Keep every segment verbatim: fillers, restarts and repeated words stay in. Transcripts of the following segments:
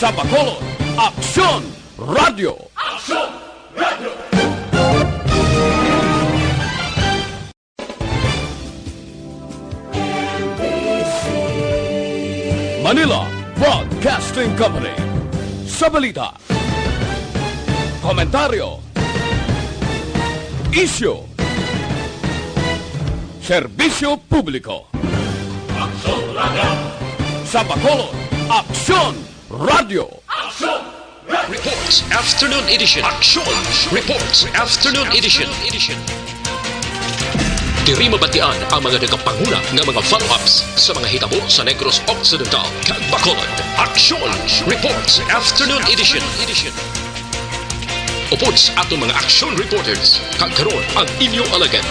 Sa Bacolod, Aksyon Radio. Manila Broadcasting Company. Sa balita, komentaryo, isyu, serbisyo publiko. Aksyon Radio. Sa Bacolod, Aksyon Radio. Aksyon Radio. Reports Afternoon Edition. Aksyon Reports Afternoon Edition. Diri mabatian ang mga nagapanguna nga mga follow-ups sa mga hitabo sa Negros Occidental kag Bacolod. Aksyon Reports Afternoon Edition. Upod sa aton mga action reporters, kag karon ang inyo alagad.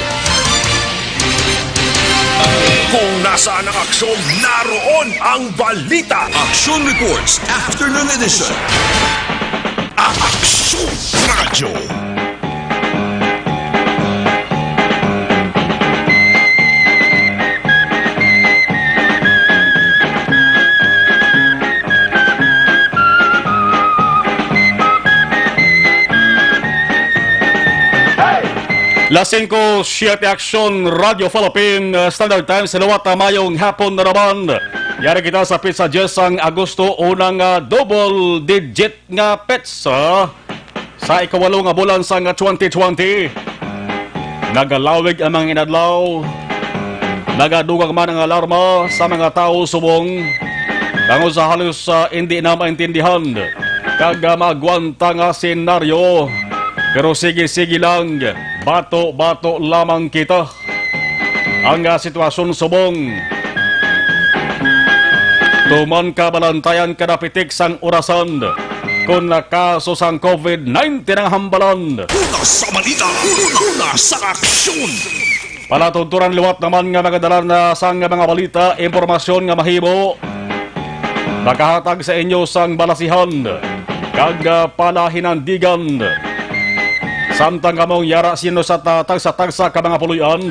Kung nasaan ang aksyon, naroon ang balita. Action Reports Afternoon Edition. Aksyon Radio. Las singko siete, Aksyon Radio Philippine, uh, Standard Time sa liwat, uh, mayong hapon na naman. Yari kita sa petsa diyes sang Agosto, unang, uh, double digit nga petsa sa ikawalo nga bulan sang twenty twenty. Nagalawig ang mga inadlaw. Nagadugang man ang alarma sa mga tawo subong tungod sa halos, ah, indi na maintindihan kag, ah, maagwanta nga senaryo. Pero sige-sige lang, bato-bato lamang kita. Ang, ah, sitwasyon subong, tuman ka balantayan kada pitik sang orasan. Kon nakaso sang covid nineteen ang hambalan. Una sa balita, una, una sa aksyon. Palatunturan liwat naman nga mga dalan na sang mga balita, impormasyon nga mahimo makahatag sa inyo sang balasihan kag, ah, palahinandigan. Samtang kamong yara sino sa ta-, tagsa-tagsa ka mga puloy-an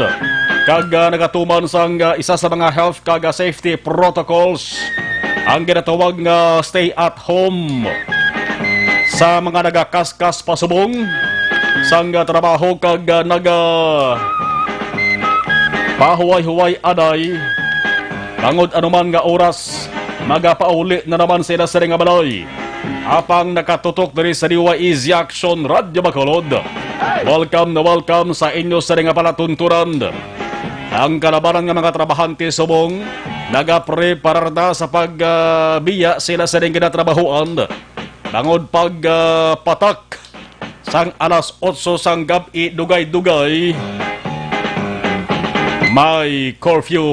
kag, ah, nagatuman sang, ah, isa sa mga health kag, ah, safety protocols, ang ginatawag nga stay at home sa mga nagakaskas pasubong sang trabaho kag, ah, naga pahuway-huway anay, bangod anuman nga oras, magapauli na naman sila sa nga balay. Apang nakatutok diri sa D Y E Z Action Radio Bacolod. Welcome na welcome sa inyo sa nga palatunturan. Ang kalabanan nga mga trabahante subong nagapreparar na sa pag, ah, biya sila sa ning ginatrabahoan. Bangod pag, ah, patak sang alas otso sang gab-i, dugay-dugay may curfew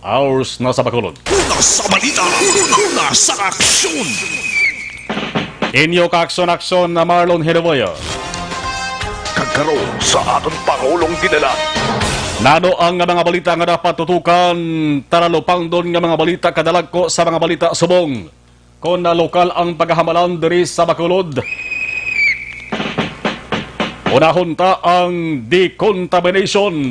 hours na sa Bacolod. Una sa balita, una sa aksyon. Inyo kaaksyon-aksyon na Marlon Hidevoya. Kag karon sa aton Pangulong Dinala. Nano ang mga balita nga dapat tutukan? Tara lupangdon nga mga balita kadalagko sa mga balita subong. Kon na lokal ang paghahamalan diri sa Bacolod, unahon ta ang decontamination,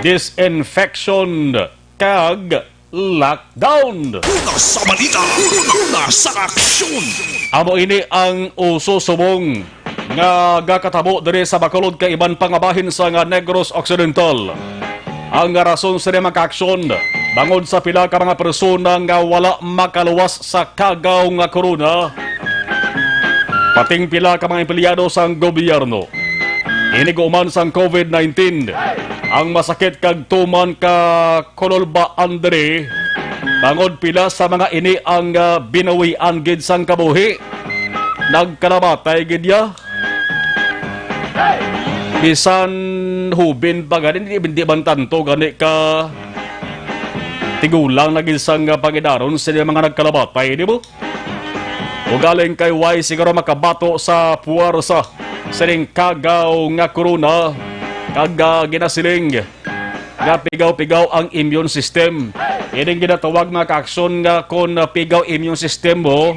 disinfection, kag lockdown. Una sa balita, una sa aksyon. Amo ini ang uso subong nga gakatabo diri sa Bacolod kay iban pa nga bahin sa nga Negros Occidental. Ang rason sini, mga kaaksyon, bangod sa pila ka mga persona nga wala makaluwas sa kagaw nga corona, pating pila ka mga empleyado sang gobyerno. Ini guman sang covid nineteen, ang masakit kag tuman ka kululba, Andre, bangod pila sa mga ini ang, ah, binawian gid sang kabuhi. Nagkalamatay gid ya. Bisan hubin pa gani, di, di man tanto gani ka tigulang na gid sang, ah, pangidaron sila mga nagkalamatay, di ba? Ugaling kay way siguro makabato sa puwersa sining kagaw nga corona, kag, ah, ginasiling nga pigaw-pigaw ang immune system. Ining ginatawag, mga kaaksyon, nga kon pigaw immune system mo,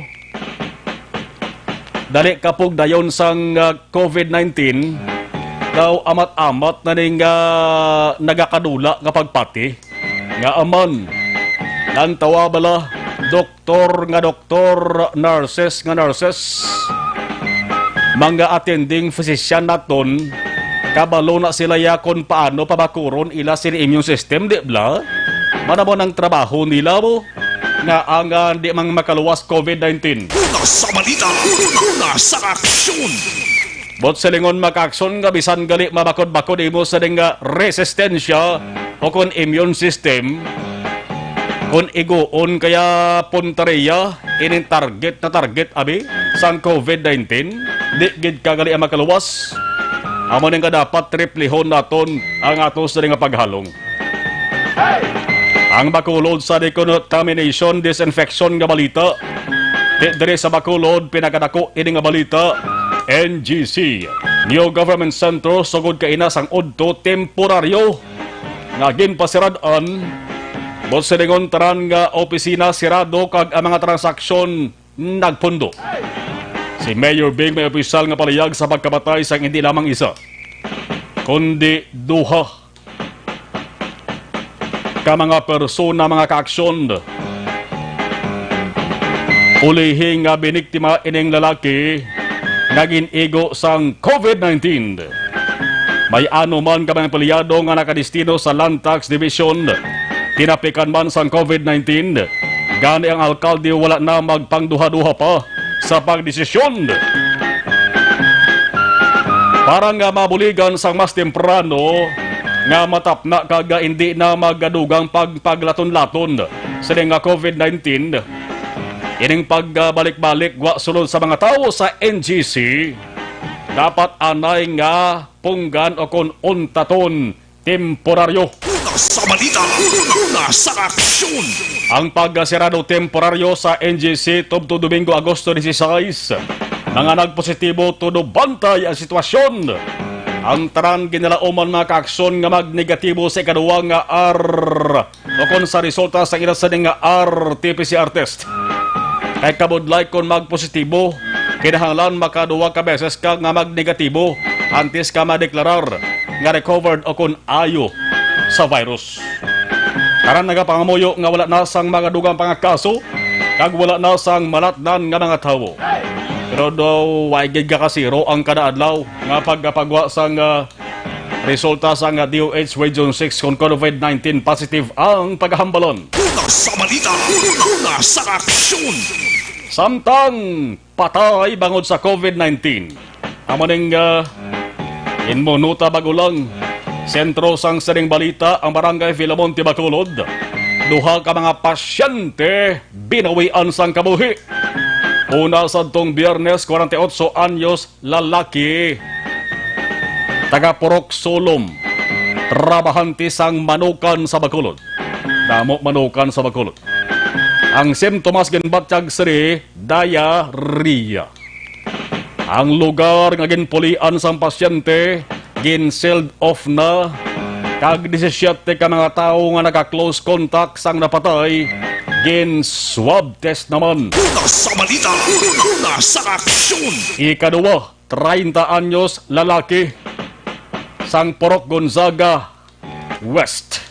dali ka pugdayon sang, ah, covid nineteen, daw amat-amat na ning, ah, nagakadula nga pagpati. Nga aman, ang tawa bala, doktor nga doktor, nurses nga nurses, mga attending physician naton, kabalo na sila ya kon paano pabakuron ila sini immune system, di bala? Manamo nang trabaho nila mo nga ang, ah, di mang makaluwas covid nineteen. Una sa balita, una sa aksyon. But silingon makaaksyon nga bisan gali mabakod-bakod imo sa ding, ah, resistensya o kon immune system, kon iguon kaya puntaria ining target na target abi sang covid nineteen, di gid ka gali ang makaluwas. Amo ni nga dapat triplihon naton ang ato sa ding nga paghalong. Ang Bacolod sa decontamination disinfection nga balita. Di diri sa Bacolod, pinakadako ini nga balita. N G C, New Government Center, sugod kaina sang udto temporaryo nga ginpasirad-an. But silingon tanan nga opisina sirado kag ang mga transaksyon nagpundo. Si Mayor Bing may opisyal nga palihag sa pagkamatay sang hindi lamang isa, kundi duha ka mga persona, mga kaaksyon. Ulihi nga biniktima ining lalaki nga gin-igo sang covid nineteen. May ano man ka mga empleyado nga nakadestino sa Land Tax Division, tinapikan man sang covid nineteen, gani ang alkalde wala na magpangduha-duha pa sa pagdesisyon. Para nga mabuligan sang mas temprano nga matapna kag hindi na magadugang pagpaglaton-laton sini nga covid nineteen, ining pagbalik-balik wa sulod sa mga tawo sa N G C, dapat anay nga punggan o kon untaton temporaryo. Una sa balita, una sa aksyon. Ang pagsirado temporaryo sa N G C tubtob Domingo, Agosto dieciséis, mga nagpositibo, todo bantay ang sitwasyon. Ang tanan ginalauman mga kaaksyon nga magnegatibo sa ikaduwa nga R o kon sa resulta sa ila sini nga R T P C R test. Kay kabudlay kon magpositibo, kinahanglan makaduwa ka beses ka nga magnegatibo antes ka madeklarar nga recovered o kon ayo sa virus. Tanan nagapangamuyo nga wala na sang mga dugang pangakaso kag wala na sang malatnan nga mga tawo. Pero daw, way gid ka kasiro ang kada adlaw nga pagkapagwa sang, ah, resulta sang D O H Region six kon covid nineteen positive ang pagahambalan. Una sa balita, una sa aksyon. Samtang patay bangod sa covid nineteen. Amo ning, ah, inmunuta bago lang. Sentro sang sining balita ang Barangay Filamon, Bacolod. Duha ka mga pasyente binawian sang kabuhi. Una sadtong Biyernes, kwarenta y otso anyos, lalaki, taga Purok Sulom, trabahante sang Manukan sa Bacolod. Damo Manukan sa Bacolod. Ang simptomas ginbatyag sini diarrhea. Ang lugar nga ginpulian sang pasyente gin-sealed off na, kag disisiete ka mga tawo nga naka-close contact sang napatay gin-swab test naman. Una sa balita, una sa aksyon. Ikaduha, treinta anyos, lalaki, sang Purok Gonzaga West.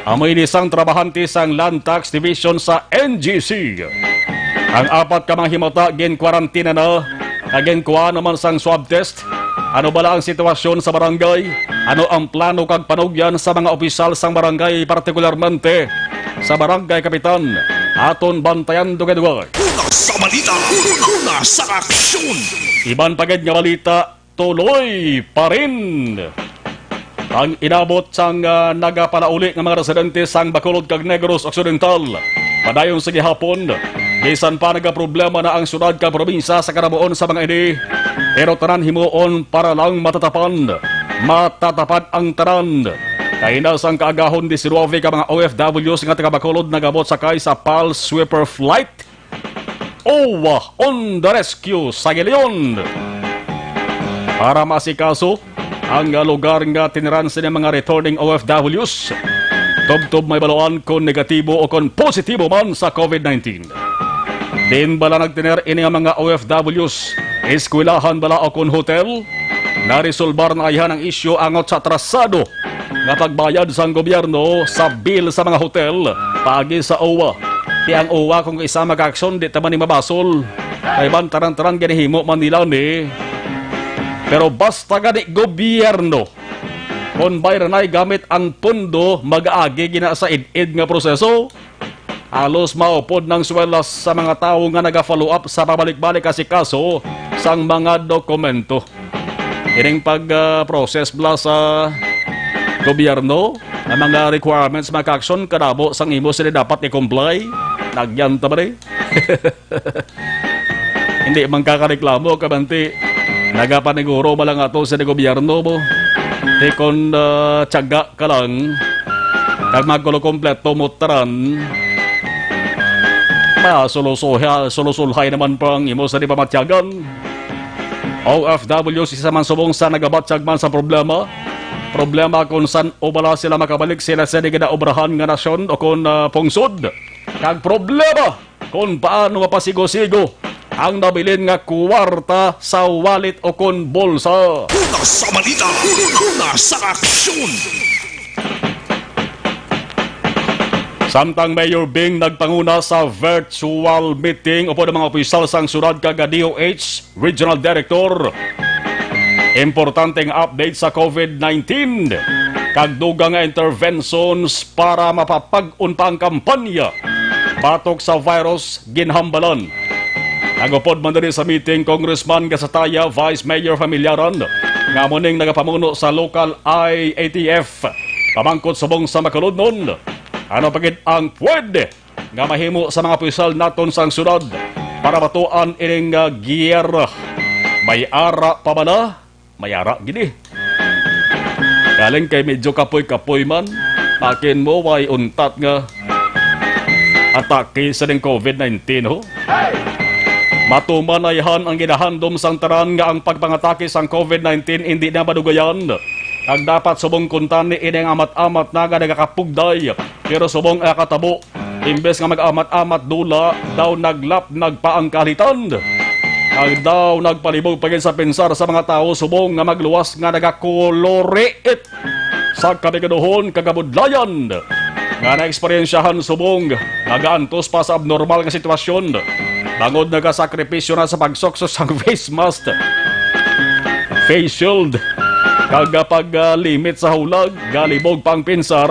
Amo ini sang trabahante sang Land Tax Division sa N G C. Ang apat ka mga himata gin-kwarantina na, kag ginkuha naman sang swab test. Ano bala ang sitwasyon sa barangay? Ano ang plano kag panugyan sa mga opisyal sang barangay, partikularmente sa barangay kapitan? Aton bantayan dugay-dugay. Una sa balita, una sa aksyon. Iban pa gid nga balita, tuloy pa rin ang inabot sang, ah, nagapalauli nga mga residente sang Bacolod kag Negros Occidental. Padayon sa gihapon, bisan pa nagaproblema na ang syudad kag probinsya sa karabuon sa mga ini, pero tanan himuon para lang matatapan. Matatapad ang tanan. Kaina sang kaagahon, diecinuebe ka mga O F Ws nga taga Bacolod nagabot sakay sa Pal Sweeper Flight OWWA on the Rescue sa Gilion para maasikaso ang lugar nga tiniran sini mga returning O F Ws. Tubtob mahibaluan kon negatibo o kon positibo man sa covid nineteen. Diin bala nagtener ini nga mga O F Ws? Eskwelahan bala o kon hotel? Naresolbar na ayhan ang isyu angot sa atrasado nga pagbayad sang gobyerno sa bill sa mga hotel paagi sa OWWA. ang uwa kung isa mag-aksyon, di ta man ni mabasol. Kay ban taran-taran ginahimo man nila ni. Pero basta gani gobyerno, kon bayranay gamit ang pondo, mag-agi gina sa id-id nga proseso. Halos maupod ng swelas sa mga tawo nga naga-follow up sa pabalik-balik asikaso sang mga dokumento. Ining pag, ah, process bala sa gobyerno, ang mga requirements, mga action, kadamo sang imo sila dapat i-comply. Nagyan ta ba ni? Hindi man kakareklamo, kabanti. Nagapaniguro ba lang ato sa gobyerno mo? Di kon, ah, tiyaga ka lang, kag magkulo kompleto mo taran, masulusuha-, sulusulhay naman pa ang imo sa di pamatyagan. O F W, sila man subong sa nagabatyag man sa problema. Problema kung san o bala sila makabalik sila sa di ginaobrahan nga nasyon o kung, ah, pungsod. Kag problema kung paano mapasigo-sigo ang nabilin nga kwarta sa wallet o kon bulsa. Una sa balita, una sa aksyon. Samtang Mayor Bing nagpanguna sa virtual meeting upod ang mga opisyal sang syudad kag D O H Regional Director, importante nga update sa COVID nineteen kag dugang nga interventions para mapapag-on pa ang kampanya batok sa virus, ginhambalan. Nagupod man diri sa meeting, Congressman Gasataya, Vice Mayor Familiaran, nga amo ning nagapamuno sa local I A T F, pamangkot subong sa Bacolodnon. Ano pa gid ang pwede nga mahimo sa mga opisyal naton sang syudad para batuan ining, ah, giyera? May ara pa bala? May ara gid eh. Galing kay medyo kapoy-kapoy man, akin mo way untat nga atake sa ning COVID nineteen, ho. Matuman na ihan ang ginahandom sang tanan nga ang pagpangatake sang COVID nineteen hindi na madugayan. Kag dapat subong kuntani ini ang amat-amat na nga nagakapugday, pero subong ang katabo, imbes nga mag-amat-amat dula, daw naglapnag pa ang kalitan. Kag daw nagpalibog pa gid sa pensar sa mga tawo subong nga magluwas nga nagakuloriit sa kabigaduhon kag kabudlayan nga naeksperyensyahan subong nagaantos pa sa abnormal nga sitwasyon, bangod nagasakripisyo na sa pagsukso sang face mask, face shield, kag paglimit sa hulag, galibog pa ang pensar,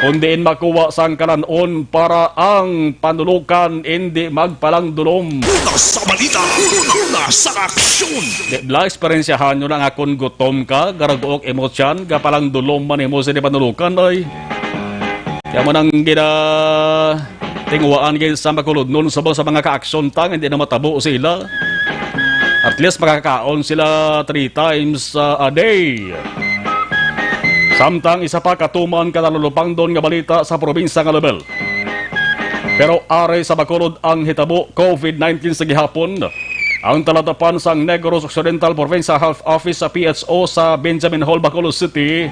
kun diin makuha sang kalan-on para ang panulukan indi magpalangdulom. Una sa balita, una sa aksyon. Di bala eksperyensyahan nyo na nga kun gutom ka, garaguok imo tiyan, gapalangdulom man imo sa di panulukan, ay. Kaya mo nang gina-, tinguhaan gid sa Bacolodnon sa, sa mga kaaksyon ta nga hindi na matabo sila. At least makakaon sila three times, uh, a day. Samtang isa pa katuman ka nalulupangdon nga balita sa probinsya nga level. Pero ari sa Bacolod ang hitabo, COVID nineteen sa gihapon. Ang talatapan sang Negros Occidental Provincial Health Office sa P H O sa Benjamin Hall, Bacolod City,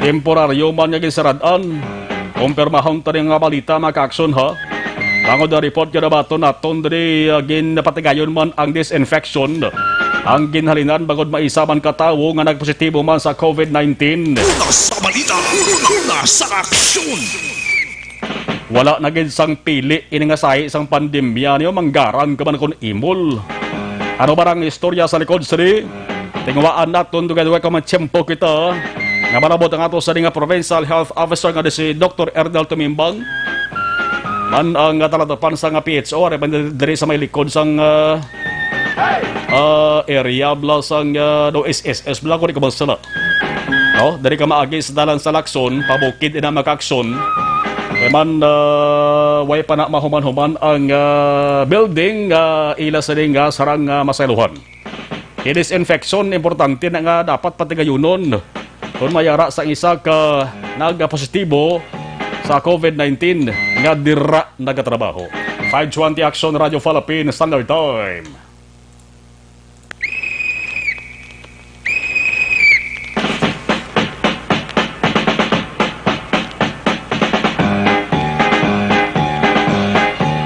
temporaryo man nga ginsarad-an. Kumpirmahon ta ning nga balita, mga kaaksyon, ha. Bangod ang report nga nabaton naton diri, ah, ginapatigayon man ang disinfection. Ang ginhalinan bangod maisa man ka tawo nga nagpositibo man sa COVID nineteen. Una sa balita, una sa aksyon. Wala na gid sang pili ini nga sahi sang pandemya niyo, manggaran ka man kon imol. Ano ba ang istorya sa likod sini? Tinguhaan naton dugay-dugay kung may tiyempo kita. Nga malabot ang ato sa nga Provincial Health Officer nga di si Doktor Ernel Tumimbang. Man ang talatapan sa nga P H O, ari man diri sa may likod sang, ah, ah, area bala sang, ah, do S S S bala, kung di ko masala. No, diri ka maagi sa dalan sa Lacson, pabukid ina, mga kaaksyon. Kay man, ah, way pa na mahuman-human ang, ah, building, ah, ila sini nga sarang, ah, masaylohan. Kini disinfection, importante na nga dapat patigayunon. Kung may ara sang isa ka nagpositibo sa COVID nineteen nga dira nagatrabaho. Five twenty Action Radio Philippines Standard Time.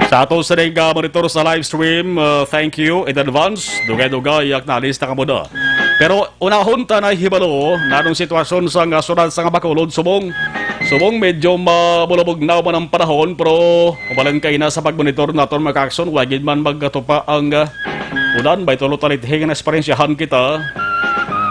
Sa ato sa ning, ah, monitor sa live stream, ah, thank you in advance. Dugay-dugay, acknowledge na kamo na. Pero unahon ta na hibalo, nanong sitwasyon sa nga syudad sa nga Bacolod subong Subong medyo mabulabog na man ang panahon, pero mabalang kaina sa pagmonitor naton, mga kaakson, wa gid man magkatupa ang, ah, ulan. May tulo talithingan na eksperyensyahan kita.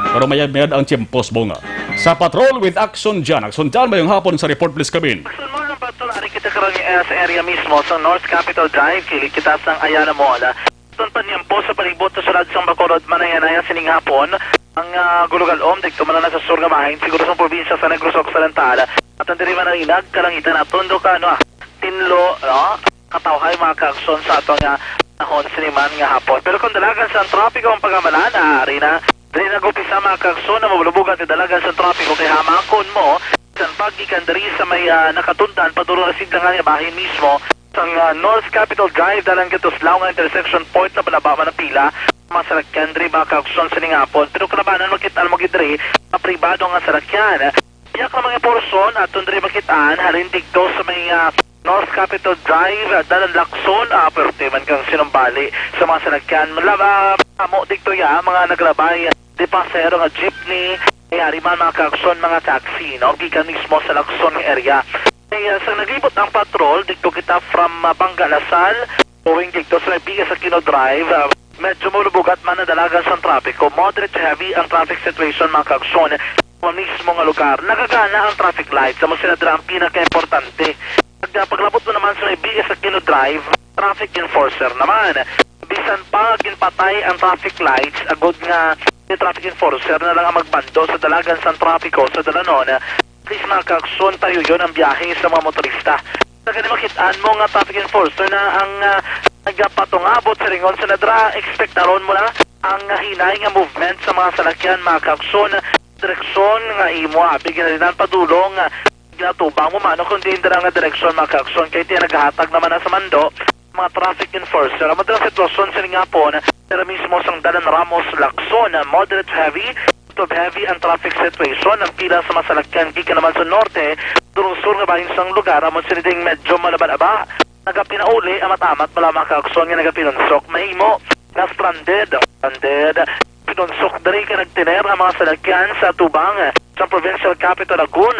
Pero mayad-mayad ang tiyempo, Subong. Sa Patrol with Action Jan. Action Jan, mayong hapon sa report, please come in. Action Mall ng Patrol, ari kita karon, eh, sa area mismo sa North Capitol Drive, kilid kita sang Ayala Mall. Aton paniyampo sa palibot sa sulad sang Bacolod, manaya-naya sining hapon. Ang, ah, gulugalom, dito man na sa sur nga bahin, siguro sa probinsya sa Negros Occidental. At ang diri man ang inag, kalangitan naton do ka, ano, ah, tinlo, no? Katawhay, mga kaakson, sa aton nga panahon siniman nga hapon. Pero kung dalagan sa trapiko ang pagamalan, ah, ari na, diri nag-upisa, mga kaakson, na mabulubog ang dalagan sa trapiko kay hamakon mo, sa paggikan diri sa may, ah, nakatundan, padulong na sidlangan nga bahin mismo, sang, ah, North Capitol Drive, dalan ka Tuslao nga intersection point na Balaba, manapila, mga salakyan diri, mga kaakson, sining hapon. Pero kalabanan, makita mo gid diri, mga pribado nga salakyan. Biya ka mga porson, aton diri makitaan, halin dito sa may, ah, North Capitol Drive, ah, dalan Lacson, ah, perte man kang sinumbali sa mga salakyan. Malaba, amo dito ya, mga naglabay, di pasahero nga jeepney, kaya ari man mga kaakson, mga taxi, no? Gikan mismo sa Lacson nga area. Kaya sa naglibot ang patrol, dito kita from, ah, Bangga Lasal, going dito sa may P S Aquino Drive, ah, medyo malubugat man ang dalagan sa trapiko. Moderate to heavy ang traffic situation, mga kaakson. Sa mismo nga lugar, nagagana ang traffic light. Sa mo sila dira ang pinaka-importante. Pag, ah, paglabot mo naman sa may B S Aquino Drive, traffic enforcer naman. Bisan pa ginpatay ang traffic lights, agod nga si traffic enforcer na lang ang magbando sa dalagan sang trapiko sa dalanon. At least, mga kaakson, tayo yon ang biyahe sa mga motorista. Sa gani, makitaan mo nga traffic enforcer na ang, ah, nagapatungabot sa ringon sa nadra, ekspektaron mo na ang hinay nga movement sa mga salakyan, mga kaakson, direksyon nga imo abi ginalinan padulong, ah, ginatubang mo man o kung diin dira nga direksyon, mga kaakson, kay tiya naghatag naman na sa mando mga traffic enforcer. Amo ang sitwasyon sa lingapon, pero mismo sang dalan Ramos Lacson, moderate to heavy, to heavy ang traffic situation. Ang pila sa mga salakyan gikan naman sa norte, durong sur nga bahin sang lugar, amo sini ding medyo malaba-laba. Nagapinauli, amat-amat, wala mga kaakson nga nagapinunsok. Mahimo na stranded, stranded. Pinunsok diri kay nagtiner ang mga salakyan sa tubang sa Provincial Capital Lagun.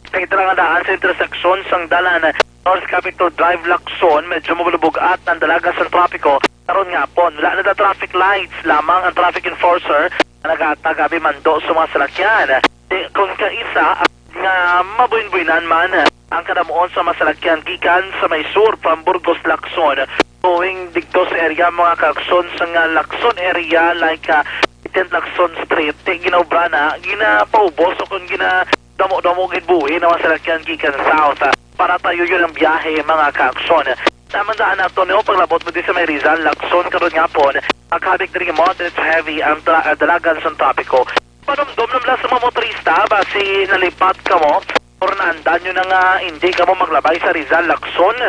Kay dira nga daan sa interseksyon sang dalan North Capitol Drive, Lacson, medyo mabulubog-at ang dalagan sa trapiko. Karon nga hapon, wala na da traffic lights, lamang ang traffic enforcer nga naghatag abi mando sa mga salakyan. Di, kung kaisa nga mabuynbuynan man ang kadamuon sa mga salakyan gikan sa may sur from Burgos, Lacson, going dito sa area, mga kaakson, sa nga Lacson area, like, ah, eighteenth Lacson Street, di ginaubra na, ginapaubos o kung gina damo-damo gid buhi na mga salakyan gikan south, ah, para tayo yun ang biyahe, mga kaakson. Samandaan nato, no, paglabot mo di sa may Rizal, Lacson, karon nga hapon, makabig diri moderate to heavy ang tra-, ah, dalagan sa trapiko. Panumdom lang sa mga motorista, basi nalipat kamo or naandan nyo na nga hindi kamo maglabay sa Rizal, Lacson,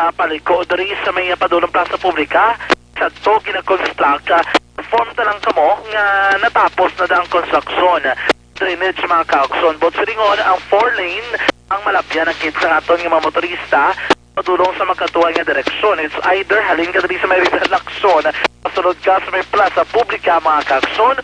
ah, paliko diri sa may padulong Plaza Publica, sa to ginakonstruct, ah, form ta lang kamo nga natapos na da ang konstruksyon. Drainage, mga kaakson. But silingon, ang four lane ang malabyan na kit sa aton nga mga motorista padulong sa magkatuwa nga direksyon. It's either halin ka diri sa may Rizal, Lacson, pasulod ka sa may Plaza Publica, mga kaakson,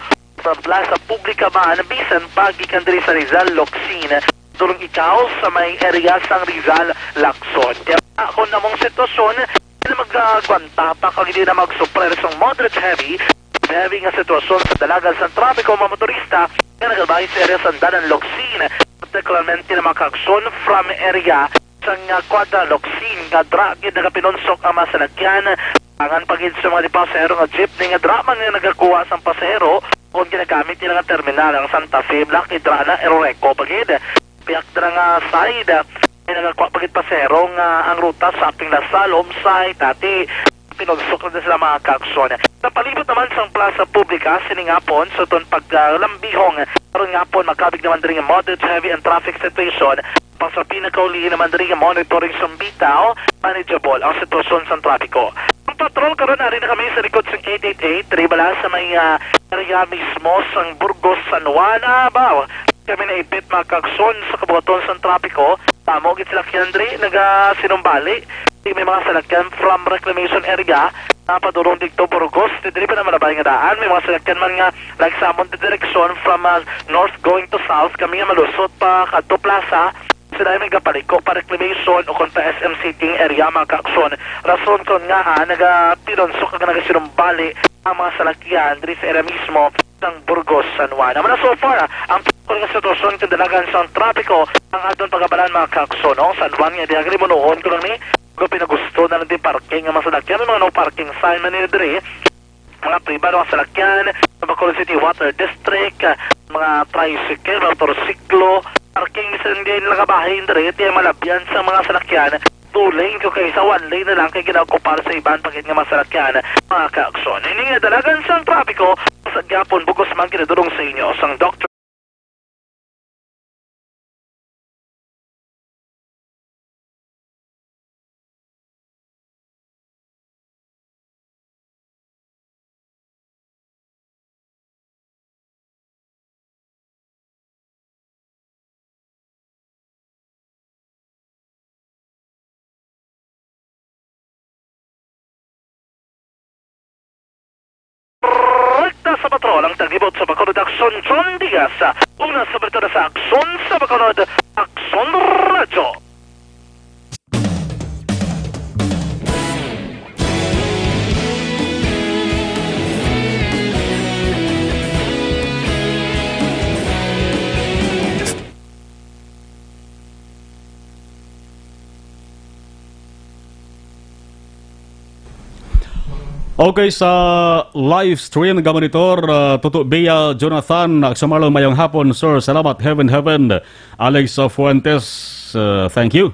sa Plaza Publica man, bisan pa gikan diri sa Rizal, Locsin, padulong ikaw sa may area sang Rizal, Lacson. Kaya kung namong sitwasyon, hindi magagwanta pa kag hindi na mag-suffer sang moderate heavy, heavy nga sitwasyon sa dalagan sa trapiko, mga motorista nga nagalabay sa area sang Dalan, Locsin, particularmente na mga kaakson from area sang, ah, Quadra, Locsin, nga dra gid nagapinunsok ang mga salakyan. Tangan pa gid sa mga di pasahero nga jeepney nga dra man nga nagakuha sang pasahero kung ginagamit nila nga terminal ang Santa Fe, Black, dra na, Eroreco pa gid. Piyak dira nga side, ah, may nagakuha pa gid pasahero nga ang ruta sa Aping Lasal, Homsite, Tati, pinunsok na sila mga kaakson. Sa palibot naman sang Plaza Publica, sining hapon, sa ton pag, ah, lambihong, karon nga hapon, makabig naman diri nga moderate to heavy ang traffic situation. Pag sa pinakauli naman diri nga monitoring sa Bitaw, manageable ang sitwasyon sa trapiko. Ang patrol karon, ari na kami sa likod sa eight eight eight, diri bala sa may, ah, area mismo sang Burgos, San Juan, ah, ba? Kami naipit, mga kaakson, sa kabuhaton sang trapiko. Tamo gid sila kiyang diri nagasinumbali. Di may mga salakyan from reclamation area na padulong dito Burgos. Di diri pa na malabay nga daan. May mga salakyan man nga, like, sa amon direksyon from, ah, north going to south. Kami nga malusot pa kadto plaza. Dahil may gapaliko pa reclamation o kon pa S M sitting area, mga kaakson. Rason kon nga, ah, nagatinunso kag nagasinumbali ang mga salakyan diri sa area mismo sang Burgos, San Juan. Amo na so far, ah, ang pinakul nga sitwasyon kag dalagan sang trapiko ang aton pagabalan, mga kaakson. Ang San Juan nga diha, galimunohon ko lang ni, kung pinagusto na lang din parking ang mga salakyan, may mga no parking sign man nila diri. Mga pribado nga salakyan, sa Bacolod City Water District, ah, mga tricycle, mga motorsiklo, parking bisan din nagabahin diri, ti malabyan sa mga salakyan. Two lane ko kay sa one lane na lang kay ginaokupar sa iban pa gid nga mga salakyan, mga kaakson. Ini nga dalagan sang trapiko sa gyapon bugos man ginadulong sa inyo sang Doctor Rekta sa patrol ang taglibot sa Bacolod Aksyon, John Diaz. Una sa balita sa Aksyon sa Bacolod, Aksyon Radyo. Okay, sa live stream, nagamonitor, ah, Tuto Bea Jonathan, Aksyon Marlon, mayong hapon, sir. Salamat, heaven, heaven. Alex, ah, Fuentes, ah, thank you.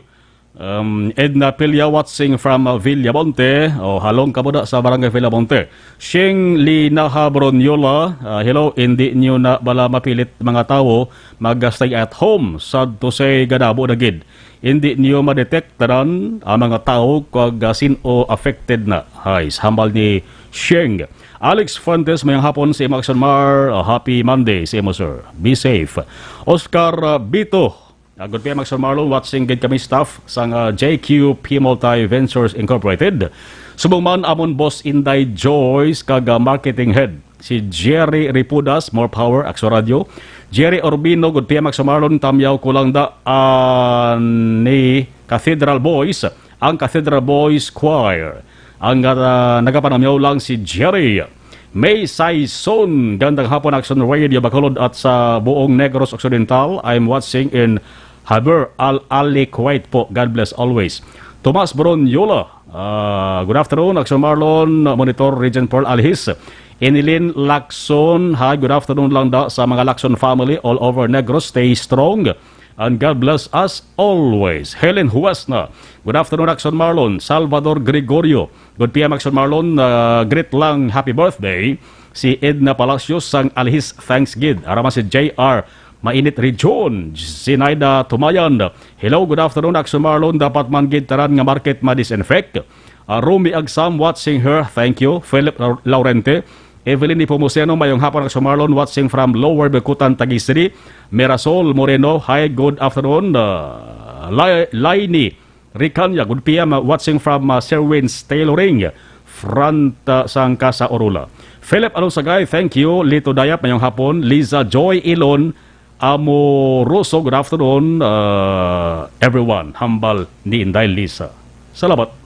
Um, Edna Pilia watching from, ah, Villamonte. O, halong kamo da sa Barangay Villamonte. Shing Linaha Bronyola, ah, hello, hindi nyo na bala mapilit mga tawo mag-stay at home. Sad to say, ganabo na gid. Hindi niyo ma-detect tanan ang mga tawo kag, ah, sin-o affected na. Hay, hambal ni Sheng. Alex Fuentes, mayong hapon sa imo, Aksyon Mar. Ah, happy Monday sa imo, sir. Be safe. Oscar, ah, Bito. Ah, good P M, Aksyon Marlon. Watching gid kami staff sang, ah, J Q P Multi Ventures Incorporated. Subong man amon Boss Inday Joyce kag, ah, marketing head. Si Jerry Ripudas, more power, Aksyon Radyo. Jerry Urbino, good P M, Aksyon Marlon, tamyaw ko lang da, ah, ni Cathedral Boys, ang Cathedral Boys Choir. Ang, ah, nagapanamyaw lang si Jerry. May Saison, gandang hapon, Aksyon Radio Bacolod at sa buong Negros Occidental. I'm watching in Haber Al Ali, Kuwait po. God bless always. Tomas Bronyola, ah, good afternoon, Aksyon Marlon, Monitor Regent Pearl Alhis. Inilin Lacson, hi, good afternoon lang da sa mga Lacson family all over Negros. Stay strong and God bless us always. Helen Huesna, good afternoon, Aksyon Marlon. Salvador Gregorio, good P M, Aksyon Marlon, ah, greet lang, happy birthday. Si Edna Palacios sang Alhis, thanks gid. Ara man si J R Mainit Region, Zinaida Tumayan. Hello, good afternoon, Aksyon Marlon. Dapat man gid tanan nga market ma-disinfect. Ah, Romy Agsam, watching here. Thank you. Philip Lau-, Laurente. Evelyn Nepomuceno, mayong hapon, Aksyon Marlon, watching from Lower Bicutan, Taguig City. Mirasol Moreno, hi, good afternoon. Ah, Lai-, Laini Ricanya, good P M, uh, watching from, uh, Sherwin's Tailoring, front, uh, sang Casa Orula. Philip Alonsagay, thank you. Lito Dayap, mayong hapon. Liza Joy Ilon Amoroso, good afternoon, uh, everyone. Hambal ni Inday Lisa. Salamat.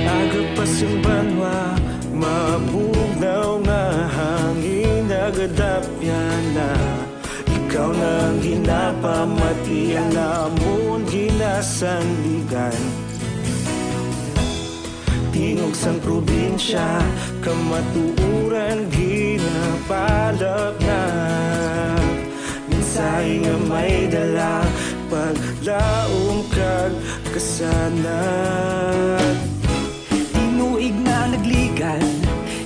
Aga pa sing banwa, mabugnaw nga hangin, nagadapyan na. Ikaw na ang ginapamati, ang amon ginasandigan. Tingog sang probinsya, kamatuoran ginapalapnap. Mensahe nga may dala, paglaom kag kasanag. Tinuig na nagligan,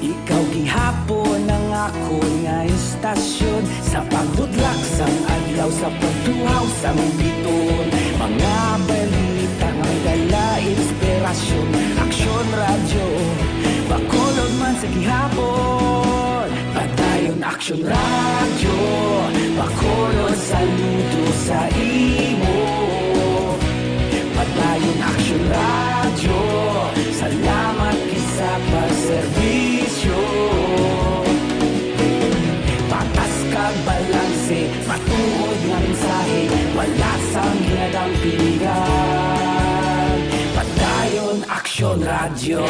ikaw gihapon ang akon nga istasyon. Sa paghudlak sang adlaw, sa pagtuhaw sang bituon, mga balita nga may dala inspirasyon. Aksyon Radyo, Bacolod man sa gihapon. Padayon, Aksyon Radyo, Bacolod, saludo sa imo. Padayon Aksyon Radyo, salamat gid sa pagserbisyo. Patas kag balanse, matuod nga mensahe, wala sang ginadampigan. Padayon Aksyon Radyo.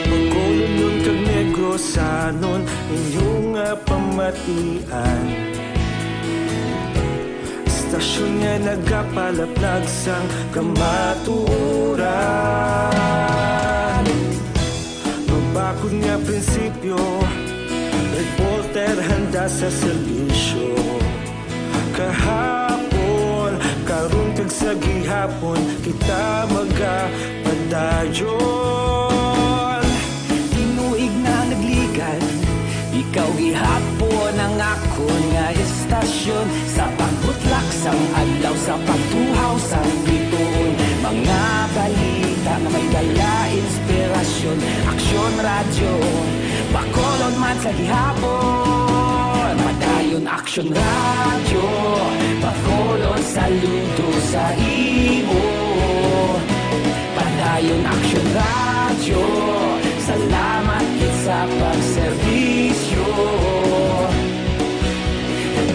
Bacolodnon kag Negrosanon, inyo nga pamatian. Estasyon nga nagapalaplag sang kamatuoran. Mabakod nga prinsipyo, reporter handa sa serbisyo. Kahapon, karon kag sa gihapon, kita magapadayon. Tinuig na nagligad, ikaw gihapon ang akon nga estasyon. Sa pagbutlak sang adlaw, sa pagtuhaw sang bituon, mga balita nga may dala inspirasyon. Aksyon Radyo, Bacolod man sa gihapon. Padayon Aksyon Radyo, Bacolod, saludo sa imo. Padayon Aksyon Radyo, salamat gid sa pagserbisyo.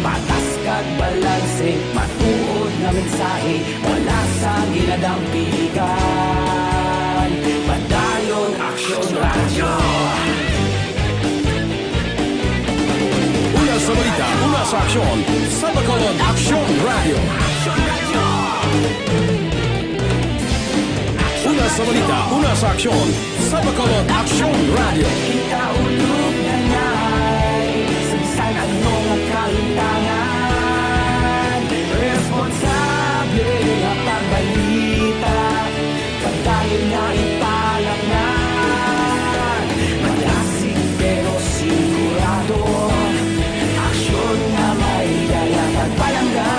Patas kag balanse, matuod nga mensahe, wala sang ginadampigan. Padayon Aksyon Radyo. Una sa balita, una sa aksyon, sa Bacolod Aksyon Radyo. Una sa balita, una sa aksyon, sa Bacolod Aksyon Radyo. Kita ulog na nay, sa bisan ano nga kalintangan, responsable nga pagbalita, padayon nga ipalaplag. Malasig pero sigurado, aksyon nga may dala pagpalangga.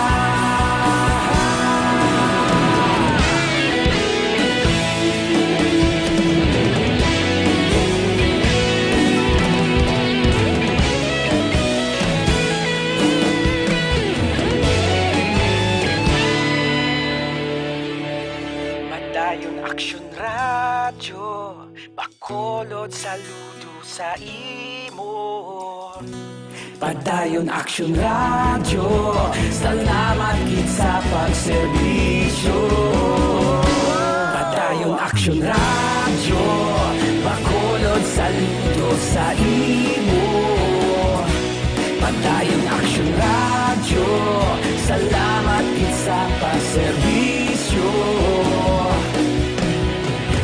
Padayon Aksyon Radyo, Bacolod, saludo sa imo. Padayon Aksyon Radyo, salamat gid sa pagserbisyo. Padayon Aksyon Radyo, Bacolod, saludo sa imo. Padayon Aksyon Radyo, salamat gid sa pagserbisyo.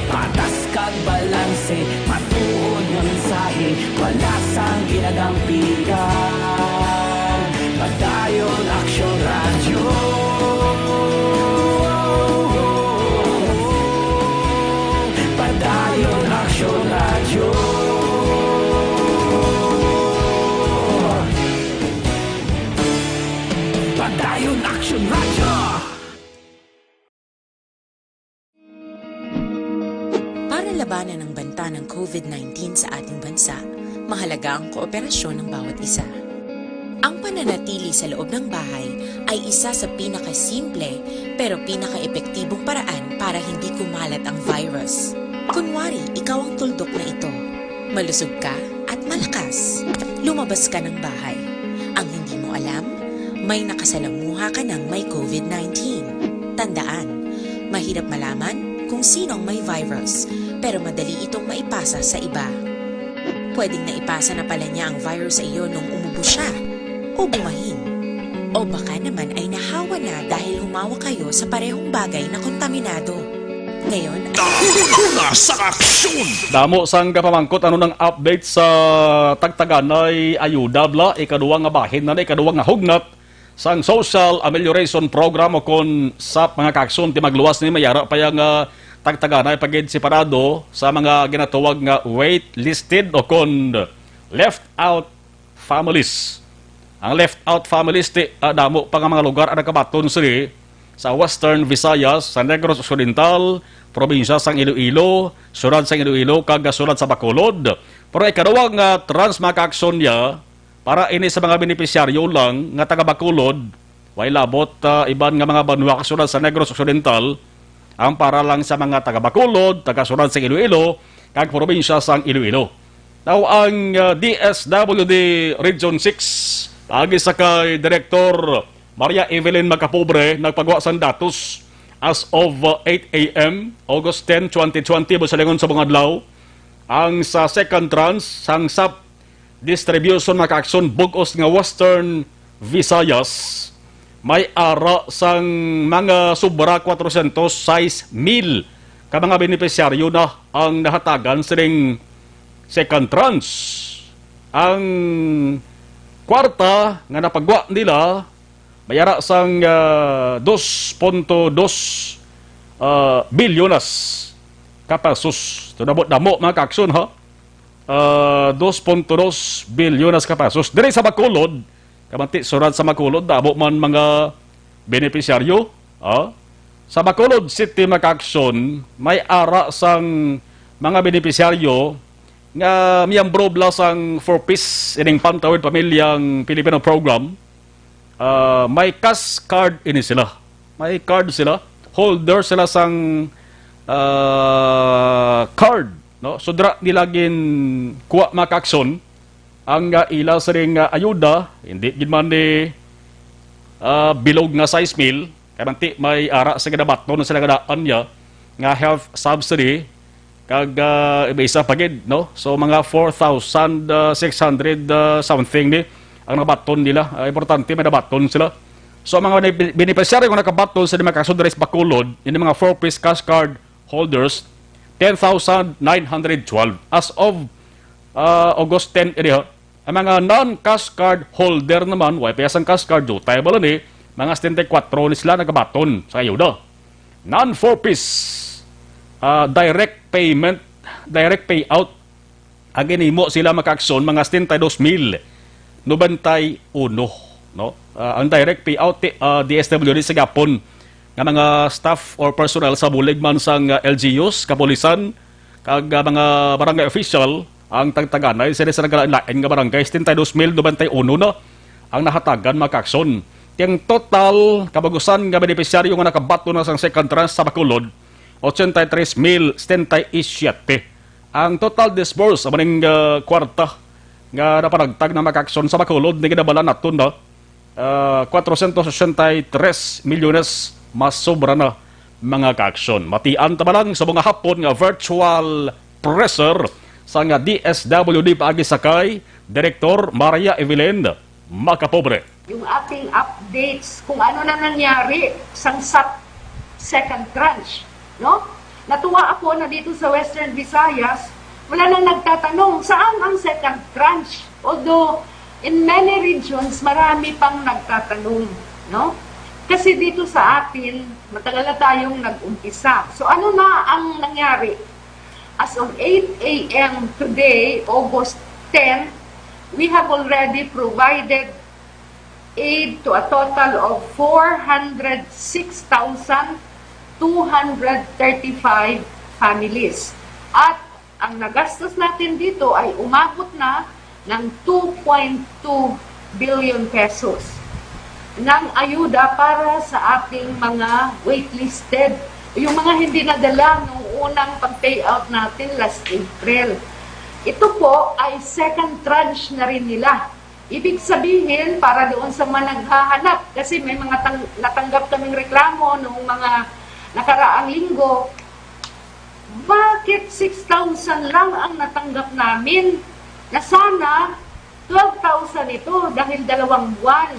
Patas kag balanse, matuod nga mensahe, wala sang ginadampigan. Padayon Aksyon Radyo. Padayon Aksyon Radyo. Padayon Aksyon Radyo. Para labanan ang banta ng COVID nineteen sa ating bansa, mahalaga ang kooperasyon ng bawat isa. Ang pananatili sa loob ng bahay ay isa sa pinakasimple pero pinakaepektibong paraan para hindi kumalat ang virus. Kunwari, ikaw ang tuldok na ito. Malusog ka at malakas. Lumabas ka ng bahay. Ang hindi mo alam, may nakasalamuha ka ng may COVID nineteen. Tandaan, mahirap malaman kung sino ang may virus, pero madali itong maipasa sa iba. Pwedeng naipasa na pala niya ang virus sa iyo nung umubo siya, o bumahin, o baka naman ay nahawa na dahil humawak kayo sa parehong bagay na kontaminado. Ngayon, Una sa aksyon! Damo sang kapamangkot ano nang update sa tagtaganay ayuda, bla, ikaduha nga bahin na, na ikaduha nga hugnat sang Social Amelioration Program o kon SAP, mga kakson. Ti magluwas ni, may ara pa yang, ah, tagtaganay pa gid separado sa mga ginatawag nga waitlisted o kon left out families. Ang left out families, ti, ah, damo pa nga mga lugar ang nakabaton sini sa Western Visayas, sa Negros Occidental, probinsya sang Iloilo, syudad sang Iloilo, kag syudad sa Bacolod. Pero ikaduha nga tranche, mga ka-aksyon, niya, para ini sa mga benepisyaryo lang nga taga Bacolod, way labot, ah, iban nga mga banwa kag syudad sa Negros Occidental, ang para lang sa mga taga Bacolod, taga syudad sa Iloilo, kag probinsya sang Iloilo. Now, ang, ah, D S W D Region six, agi sa kay Director Maria Evelyn Macapobre, nagpagwa sang datos as of, uh, eight a m, August ten, twenty twenty, busa lingon sa mga adlaw, ang sa second tranche sang sap distribution, mga ka-aksyon, bug-os nga Western Visayas, may ara sang mga sobra kwatrosyentos sais mil ka mga benepisyaryo na ang nahatagan sining second tranche. Ang kwarta nga napagwa nila may ara sang, ah, dos punto dos, ah, bilyones ka pesos. Ito damo-damo, mga ka-aksyon, ha? Ah, dos punto dos bilyones ka pesos. Diri sa Bacolod, kamanti, syudad sa Bacolod, damo man mga benepisyaryo, ha? Sa Bacolod City, mga ka-aksyon, may ara sang mga benepisyaryo nga miyembro bala sang Four Ps, ining Pantawid Pamilyang Pilipino Program. Ah, may cash card ini sila. May card sila. Holder sila sang, ah, card, no? So, dira nila ginkuha, mga ka-aksyon, ang, ah, ila sining, ah, ayuda, hindi gid man ni, ah, bilog nga sais mil, kay manti may ara sa ginabaton sila nga daan niya nga health subsidy, kag, ah, iba isa pa gid, no? So, mga four thousand six hundred, ah, something ni ang nabaton nila. Ah, importante, may nabaton sila. So, ang mga bene-, benepisyaryo nga nakabaton sa mga kaso diri sa Bacolod, ini mga Four Ps cash card holders, ten thousand nine hundred twelve. As of, ah, August ten, ini, ha, ang mga non-cash card holder naman, way pa sang cash card, diutay bala ni, mga setenta y kuwatro ni sila nagabaton sa ayuda. Non-Four Ps, ah, direct payment, direct payout, ang ginhimo sila, mga ka-aksyon, mga setenta y dos mil noventa y uno, no? Ah, ang direct payout, ti-, ah, D S W D sa gihapon nga mga staff or personnel sa bulig man sang, ah, L G Us, kapulisan, kag, ah, mga barangay official, ang tagtaganay sila sa nagkalain-lain nga barangay, setenta y dos mil noventa y uno na ang nahatagan, mga ka-aksyon. Ti ang total kabug-usan nga benepisyaryo nga nakabaton na sang second tranche sa Bacolod, ochenta y tres mil setenta y siete. Ang total disbursed amo ning, ah, kwarta nga napanagtag na, mga ka-aksyon, sa Bacolod, ni ginabala naton na, ah, cuatrocientos ochenta y tres milyones mas sobra na, mga ka-aksyon. Matian ta ba lang sa mga hapon nga virtual presser sa nga D S W D paagi sa kay Direktor Maria Evelyn Macapobre. Yung ating updates kung ano na nangyari sang sap second tranche, no? Natuwa ako na dito sa Western Visayas, wala nang nagtatanong, "Saan ang second tranche?" Although, in many regions, marami pang nagtatanong, no? Kasi dito sa atin, matagal na tayong nag-umpisa. So, ano na ang nangyari? As of eight a m today, August ten, we have already provided aid to a total of four hundred six thousand two hundred thirty-five families. At ang nagastos natin dito ay umabot na ng two point two billion pesos ng ayuda para sa ating mga waitlisted, yung mga hindi nadala nung unang pag-payout natin last April. Ito po ay second tranche na rin nila. Ibig sabihin, para doon sa mga naghahanap, kasi may mga tang-, natanggap kaming reklamo noong mga nakaraang linggo, "Bakit six thousand lang ang natanggap namin? Na sana twelve thousand ito dahil dalawang buwan."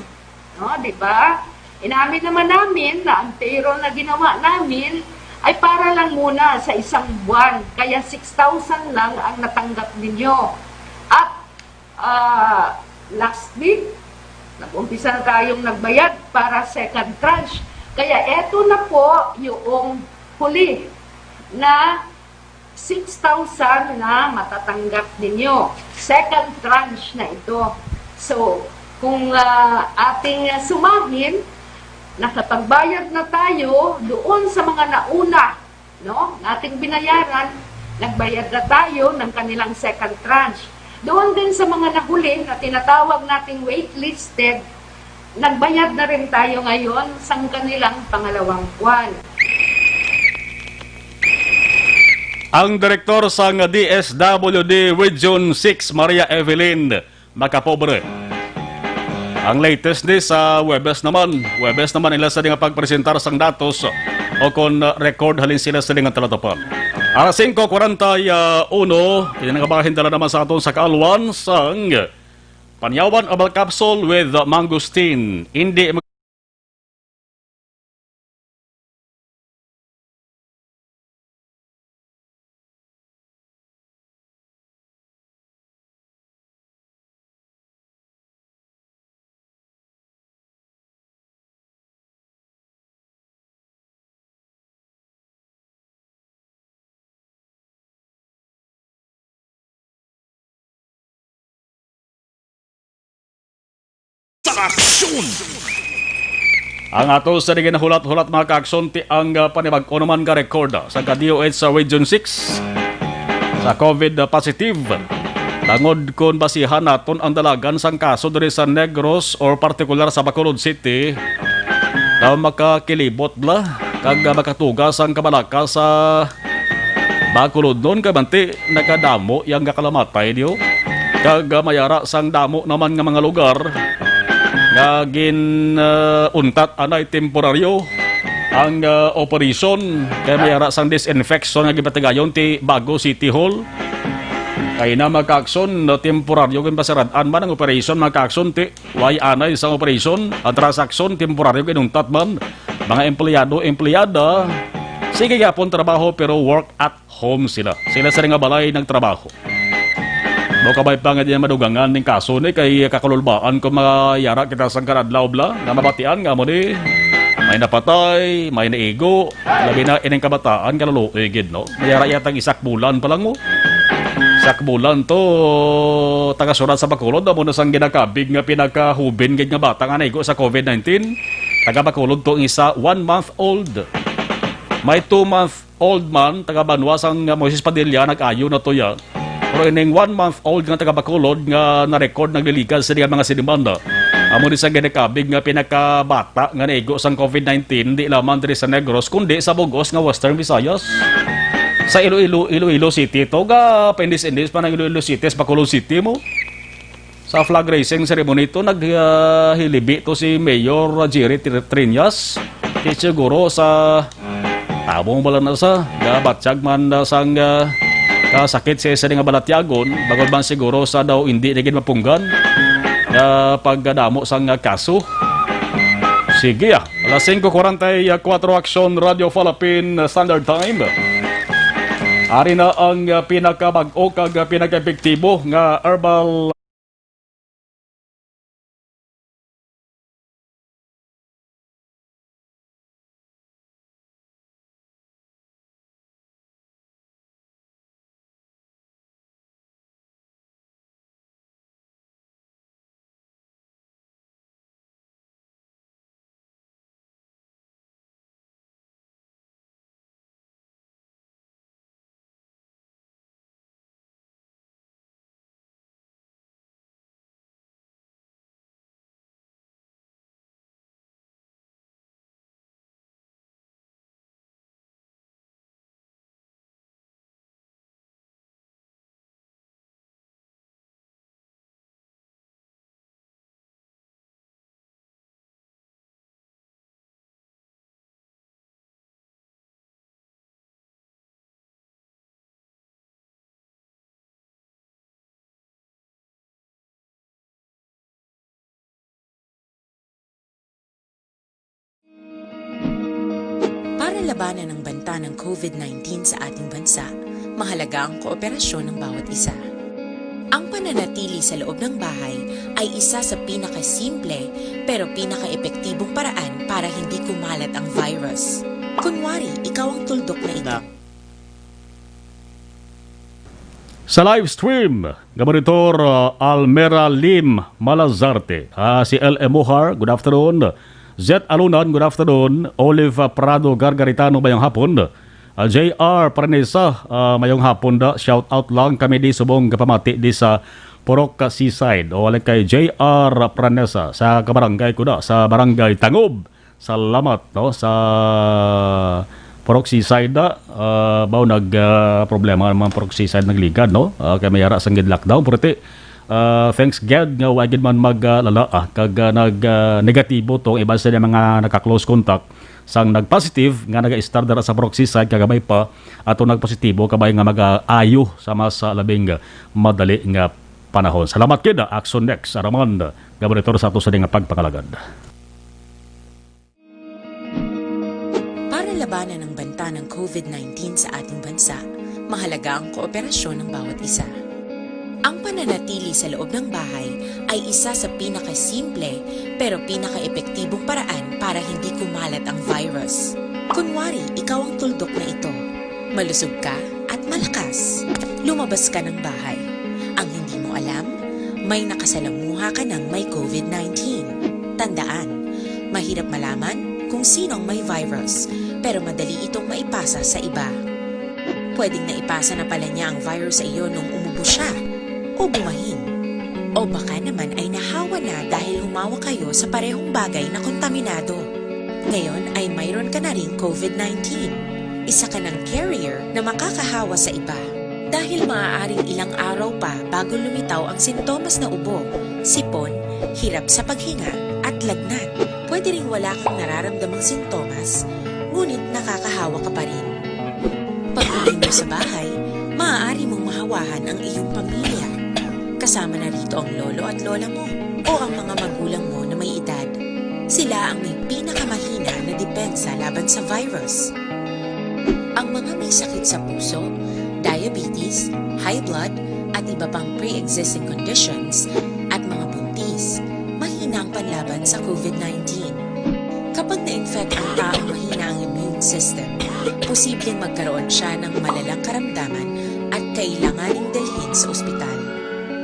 No, di ba? Inamin naman namin na ang payroll na ginawa namin ay para lang muna sa isang buwan, kaya six thousand lang ang natanggap ninyo. At, ah, last week, nag-umpisa na tayong nagbayad para second tranche. Kaya eto na po yung huli na six thousand na matatanggap ninyo. Second tranche na ito. So, kung, ah, ating sumahin, Nakapagbayad na tayo doon sa mga nauna, no? Nating binayaran, nagbayad na tayo ng kanilang second tranche. Doon din sa mga nahuli na tinatawag nating waitlisted, nagbayad na rin tayo ngayon sa kanilang pangalawang kwan. Ang direktor sang D S W D Region six, Maria Evelyn Macapobre. Ang latest ni sa Huwebes naman. Huwebes naman ila sa nga pagpresentar sang datos o kon record halin sila sa nga talatapan. Alas singko kwarenta y uno, ini nga bahin dala naman sa aton sa kaalwan sang Panyawan Herbal Capsule with Mangosteen. Hindi Sa aksyon! Ang ato sa di ginahulat-hulat, mga kaakson, ti ang, ah, panibag-o naman nga record, ah, sa ka D O H sa Region six sa COVID positive. Tangod kon basihan naton ang dalagan sang kaso diri sa Negros or partikular sa Bacolod City, daw makakilibot bala kag, ah, makatuga sang kabalaka sa Bacolodnon kay manti nakadamo yang gakalamatay niyo. Kag, ah, mayara sang damo naman nga mga lugar nga gin, ah, untat anay temporaryo ang, ah, operasyon kay mayara sang disinfection nga gibatigayon ti Bago City Hall. Kay na, mga kaakson, temporaryo ginpasarad-an man ang operasyon, mga kaakson, ti way anay sang operasyon, ang transaksyon temporaryo ginuntat man. Mga empleyado, empleyada, sige gyapon trabaho pero work at home sila. Sila sa nga balay nagtrabaho. Mo kabay pa nga di na madugangan ning kaso ni kay kakululbaan kung mayara kita sang karadlaw bala nga mabatian nga mo ni may napatay, may naigo, labi na ining kabataan nga luluoy gid, no? Mayara yatang isa ka bulan pa lang mo. Isa ka bulan to, taga Surat sa Bacolod, amo na sang ginakabig nga pinakahubin gid nga bata nga naigo sa COVID nineteen. Taga Bacolod to ang isa, one month old. May two month old man, taga banwa sang Moises Padilla, nag-ayo na to ya. Pero ining one month old nga taga Bacolod nga na-record nagliligad sa mga sinimana, amo ni sa ginakabig nga pinakabata nga naigo sang COVID nineteen, di lamang diri sa Negros, kundi sa bug-os nga Western Visayas. Sa Iloilo, Iloilo City to, ga paindis-indis pa ng Iloilo City sa Bacolod City mo. Sa flag raising ceremony to, nag, ah, hilibi to si Mayor Jerry Tri-, Triñas. Kay siguro sa tabong bala na sa gabatyag man na sang, ah, kasakit sa isa nga balatyagon, bangod man siguro sa daw hindi na gid mapunggan nga pagkadamo sang, ah, kaso. Sige, ah. Alas singko kwarenta y kuwatro, Aksyon Radio Philippine Standard Time. Ari na ang, ah, pinakabag-o kag, ah, pinaka-epektibo nga herbal Para labanan ang banta ng COVID nineteen sa ating bansa, mahalaga ang kooperasyon ng bawat isa. Ang pananatili sa loob ng bahay ay isa sa pinakasimple pero pinakaepektibong paraan para hindi kumalat ang virus. Kunwari, ikaw ang tuldok na ito. Na. Sa live stream, nga monitor, uh, Almera Lim Malazarte. Ah, si L M Mohar, good afternoon. Zet Alunan, good afternoon. Olive, ah, Prado Gargaritano, mayong hapon. Ah, J R Pranesa, ah, mayong hapon da. Shout out lang kami di subong kapamati di sa Purok Seaside. O, wala kay J R Pranesa sa kabarangay ko da, sa Barangay Tangob. Salamat, no, sa Purok Seaside da. Ah, baw nag, ah, problema naman Purok Seaside nagligad, no? Ah, kay may ara sang gid lockdown, purti. Ah, thanks God nga wa gid man mag, ah, lala, ah, kag, ah, nag, ah, negatibo tong iban sa mga naka-close contact sang nag-positive nga naga-estar dira sa Purok Seaside, kag gamay pa ato nagpositibo, kabay nga mag-ayo sa mas, ah, labing madali nga panahon. Salamat gid, ah, Action Next, Araman, nga monitor sa ato sa nga pagpangalagad. Para labanan ang banta ng covid nineteen sa ating bansa, mahalaga ang kooperasyon ng bawat isa. Ang pananatili sa loob ng bahay ay isa sa pinakasimple pero pinakaepektibong paraan para hindi kumalat ang virus. Kunwari, ikaw ang tuldok na ito. Malusog ka at malakas. Lumabas ka ng bahay. Ang hindi mo alam, may nakasalamuha ka ng may covid nineteen. Tandaan, mahirap malaman kung sino ang may virus, pero madali itong maipasa sa iba. Pwedeng naipasa na pala niya ang virus sa iyo nung umubo siya o bumahin. O baka naman ay nahawa na dahil humawak kayo sa parehong bagay na kontaminado. Ngayon ay mayroon ka na ring covid nineteen. Isa ka ng carrier na makakahawa sa iba. Dahil maaaring ilang araw pa bago lumitaw ang sintomas na ubo, sipon, hirap sa paghinga, at lagnat. Pwede ring wala kang nararamdamang sintomas, ngunit nakakahawa ka pa rin. Pag-uwi mo sa bahay, maaari mong mahawahan ang iyong pamilya. Kasama na rito ang lolo at lola mo o ang mga magulang mo na may edad. Sila ang may pinakamahina na depensa laban sa virus. Ang mga may sakit sa puso, diabetes, high blood, at iba pang pre-existing conditions, at mga buntis, mahina ang panlaban sa covid nineteen. Kapag na-infect ang taong mahina ang immune system, posibleng magkaroon siya ng malalang karamdaman at kailanganing dalhin sa ospital.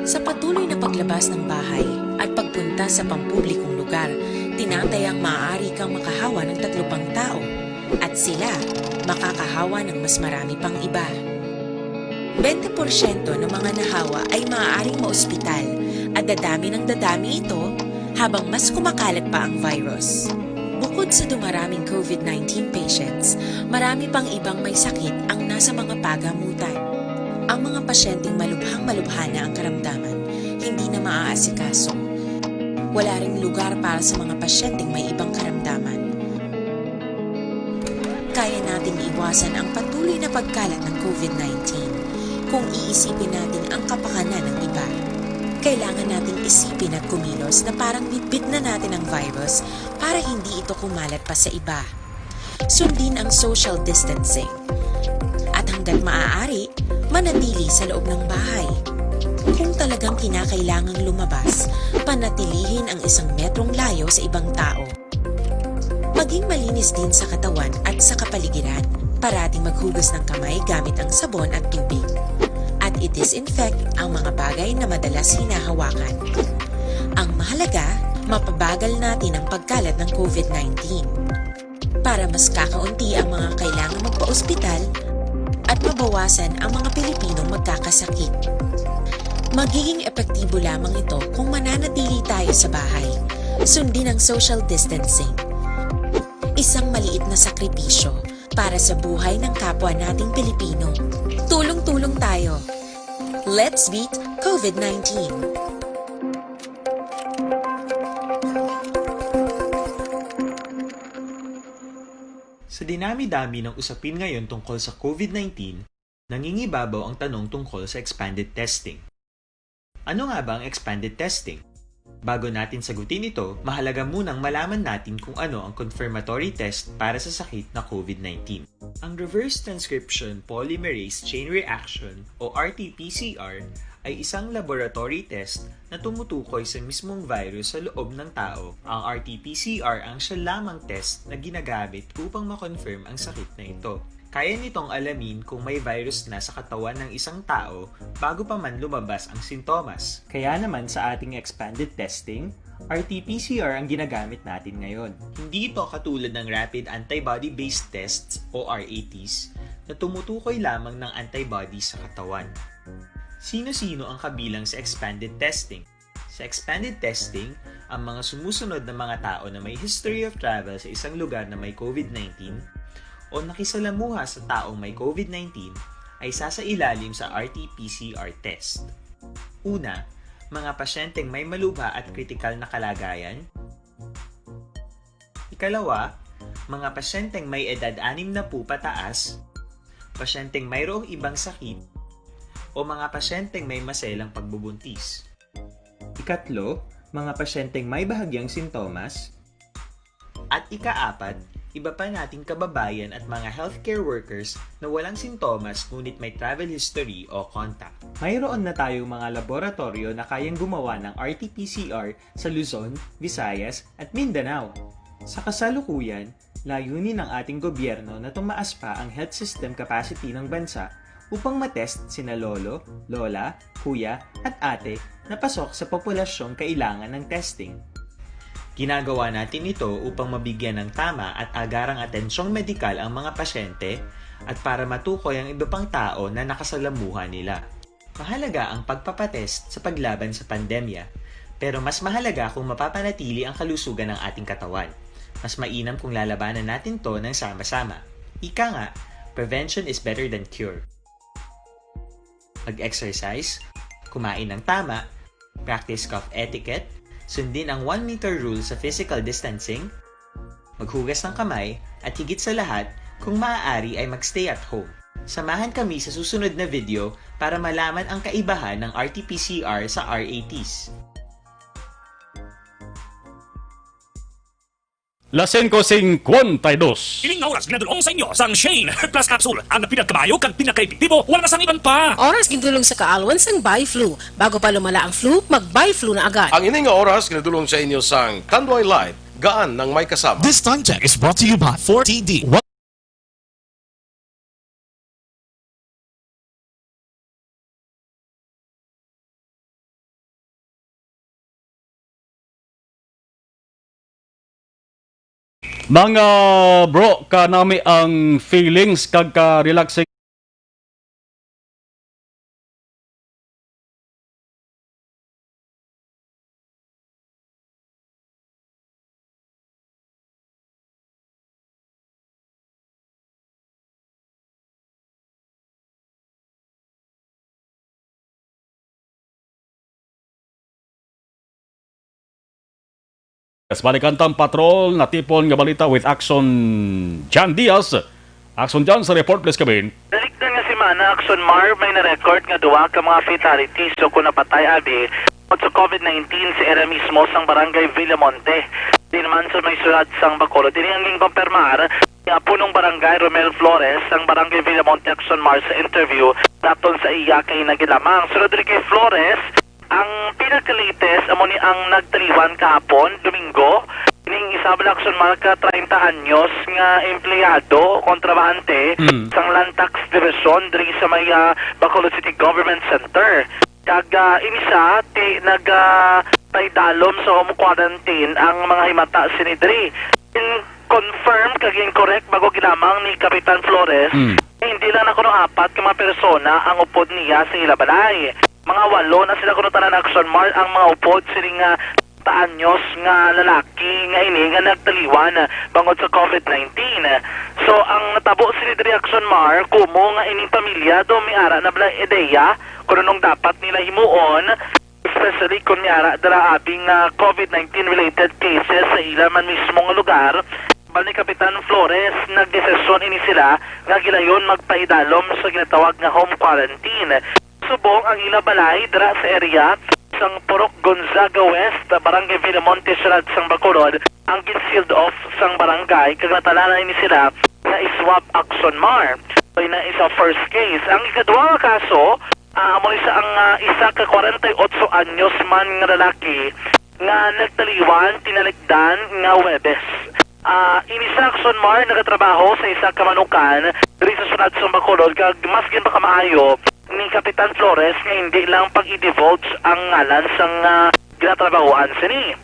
Sa patuloy na paglabas ng bahay at pagpunta sa pampublikong lugar, tinatayang maaari kang makahawa ng tatlo pang tao at sila makakahawa ng mas marami pang iba. Bente porsyento ng mga nahawa ay maaaring maospital at dadami ng dadami ito habang mas kumakalat pa ang virus. Bukod sa dumaraming covid nineteen patients, marami pang ibang may sakit ang nasa mga pagamutan. Ang mga pasyenteng malubhang-malubha na ang karamdaman, hindi na maaasikaso. Wala ring lugar para sa mga pasyenteng may ibang karamdaman. Kaya nating iwasan ang patuloy na pagkalat ng covid nineteen kung iisipin natin ang kapakanan ng iba. Kailangan nating isipin at kumilos na parang bitbit na natin ang virus para hindi ito kumalat pa sa iba. Sundin ang social distancing. At hanggat maaari, manatili sa loob ng bahay. Kung talagang kinakailangang lumabas, panatilihin ang isang metrong layo sa ibang tao. Maging malinis din sa katawan at sa kapaligiran. Parating maghugas ng kamay gamit ang sabon at tubig. At i-disinfect ang mga bagay na madalas hinahawakan. Ang mahalaga, mapabagal natin ang pagkalat ng covid nineteen. Para mas kakaunti ang mga kailangang magpa-ospital at mabawasan ang mga Pilipinong magkakasakit. Magiging epektibo lamang ito kung mananatili tayo sa bahay, sundin ang social distancing. Isang maliit na sakripisyo para sa buhay ng kapwa nating Pilipino. Tulong-tulong tayo. Let's beat covid nineteen. Sa dinami-dami ng usapin ngayon tungkol sa covid nineteen, nangingibabaw ang tanong tungkol sa expanded testing. Ano nga ba ang expanded testing? Bago natin sagutin ito, mahalaga munang malaman natin kung ano ang confirmatory test para sa sakit na covid nineteen. Ang reverse transcription polymerase chain reaction o R T P C R ay isang laboratory test na tumutukoy sa mismong virus sa loob ng tao. Ang R T P C R ang siya lamang test na ginagamit upang ma-confirm ang sakit na ito. Kaya nitong alamin kung may virus na sa katawan ng isang tao bago pa man lumabas ang sintomas. Kaya naman sa ating expanded testing, R T P C R ang ginagamit natin ngayon. Hindi ito katulad ng rapid antibody-based tests o R A Ts na tumutukoy lamang ng antibody sa katawan. Sino-sino ang kabilang sa expanded testing? Sa expanded testing, ang mga sumusunod na mga tao na may history of travel sa isang lugar na may COVID nineteen o nakisalamuha sa taong may COVID nineteen ay sasailalim sa R T P C R test. Una, mga pasyenteng may malubha at kritikal na kalagayan. Ikalawa, mga pasyenteng may edad anim na po pataas, pasyenteng mayroong ibang sakit, o mga pasyenteng may maselang pagbubuntis. Ikatlo, mga pasyenteng may bahagyang sintomas. At ikaapat, iba pa nating kababayan at mga healthcare workers na walang sintomas ngunit may travel history o contact. Mayroon na tayong mga laboratoryo na kayang gumawa ng R T P C R sa Luzon, Visayas, at Mindanao. Sa kasalukuyan, layunin ng ating gobyerno na tumaas pa ang health system capacity ng bansa upang matest sina lolo, lola, kuya, at ate na pasok sa populasyong kailangan ng testing. Ginagawa natin ito upang mabigyan ng tama at agarang atensyong medikal ang mga pasyente at para matukoy ang iba pang tao na nakasalamuha nila. Mahalaga ang pagpapatest sa paglaban sa pandemya, pero mas mahalaga kung mapapanatili ang kalusugan ng ating katawan. Mas mainam kung lalabanan natin 'to ng sama-sama. Ika nga, prevention is better than cure. Mag-exercise, kumain ng tama, practice cough etiquette, sundin ang one meter rule sa physical distancing, maghugas ng kamay, at higit sa lahat, kung maaari ay mag-stay at home. Samahan kami sa susunod na video para malaman ang kaibahan ng R T P C R sa R A Ts. Las cinco cincuenta y dos. Ining nga oras ginadul-ong sa inyo sang Shane Plus Capsule, ang pinagkabayo kag pinakaepektibo, wala na sang iban pa. Oras gindulong sa kaalwan sang Biflu. Bago pa lumala ang flu, mag-Biflu na agad. Ang ini nga oras ginadulong sa inyo sang Tanduay Light, gaan ng may kasama. This time check is brought to you by four T D. Mga bro, kanami ang feelings kag ka-relaxing. Yes, balikan tang patrol, natipon nga balita with Action Jan Diaz. Action Jan sa report, please come in. Nalikdan nga semana, Action Mar, may na-record nga duha ka mga fatalities o kung napatay abi tungod sa COVID nineteen sa area mismo sang Barangay Villamonte. Din man sa may syudad sang Bacolod, dili ang ginkompirmar ni punong barangay Romel Flores sang Barangay Villamonte, Action Mar, sa interview naton sa iya kay nagin lamang. Sunod diri kay Flores, ang pinaka-latest amo ni ang nagtaliwan kahapon, Domingo, ning isa bala, Action Mar, ka treinta anyos nga empleyado, kontrabahante, Mm. sang Land Tax Division diri sa may, ah, Bacolod City Government Center. Kag, ah, ini siya, ti-, nag, ah, paidalom sa home quarantine ang mga himata sini diri. In-confirm kag in-correct bago ginamang ni Kapitan Flores, Mm. hindi lang na kuno apat ka mga persona ang upod niya sa ila balay. Mga walo na sila kuno tanan, Action Mar, ang mga upod sining, ah, treinta anyos nga lalaki nga ini nga nagtaliwan bangod sa COVID nineteen. So, ang natabo sini diri, Action Mar, kumo nga ining pamilya daw may ara na bala ideya kung anong dapat nila himuon, especially kung may ara dira abing, ah, COVID nineteen related cases sa ila man mismo nga lugar. Bali, Kapitan Flores, nagdesisyon ini sila nga gilayon magpaidalom sa ginatawag nga home quarantine. Subong ang ila balay dira sa area sang Purok Gonzaga West, Barangay Villamonte, syudad sang Bacolod, ang gin-sealed off sang barangay kag natalanan ini sila nga i-swab, Action Mar. So, ina isa first case. Ang ikaduha nga kaso, ah, amo ni sa ang, ah, isa ka kwarenta y otso anyos man nga lalaki nga nagtaliwan tinalikdan nga Huwebes. Ah, ini sa Action Mar nagatrabaho sa isa ka manukan diri sa Radson Bacolod, kag mas ginpakamaayo ni Kapitan Flores nga hindi lang pag-i-divulge ang ngalan sang, ah, ginatrabahoan sini.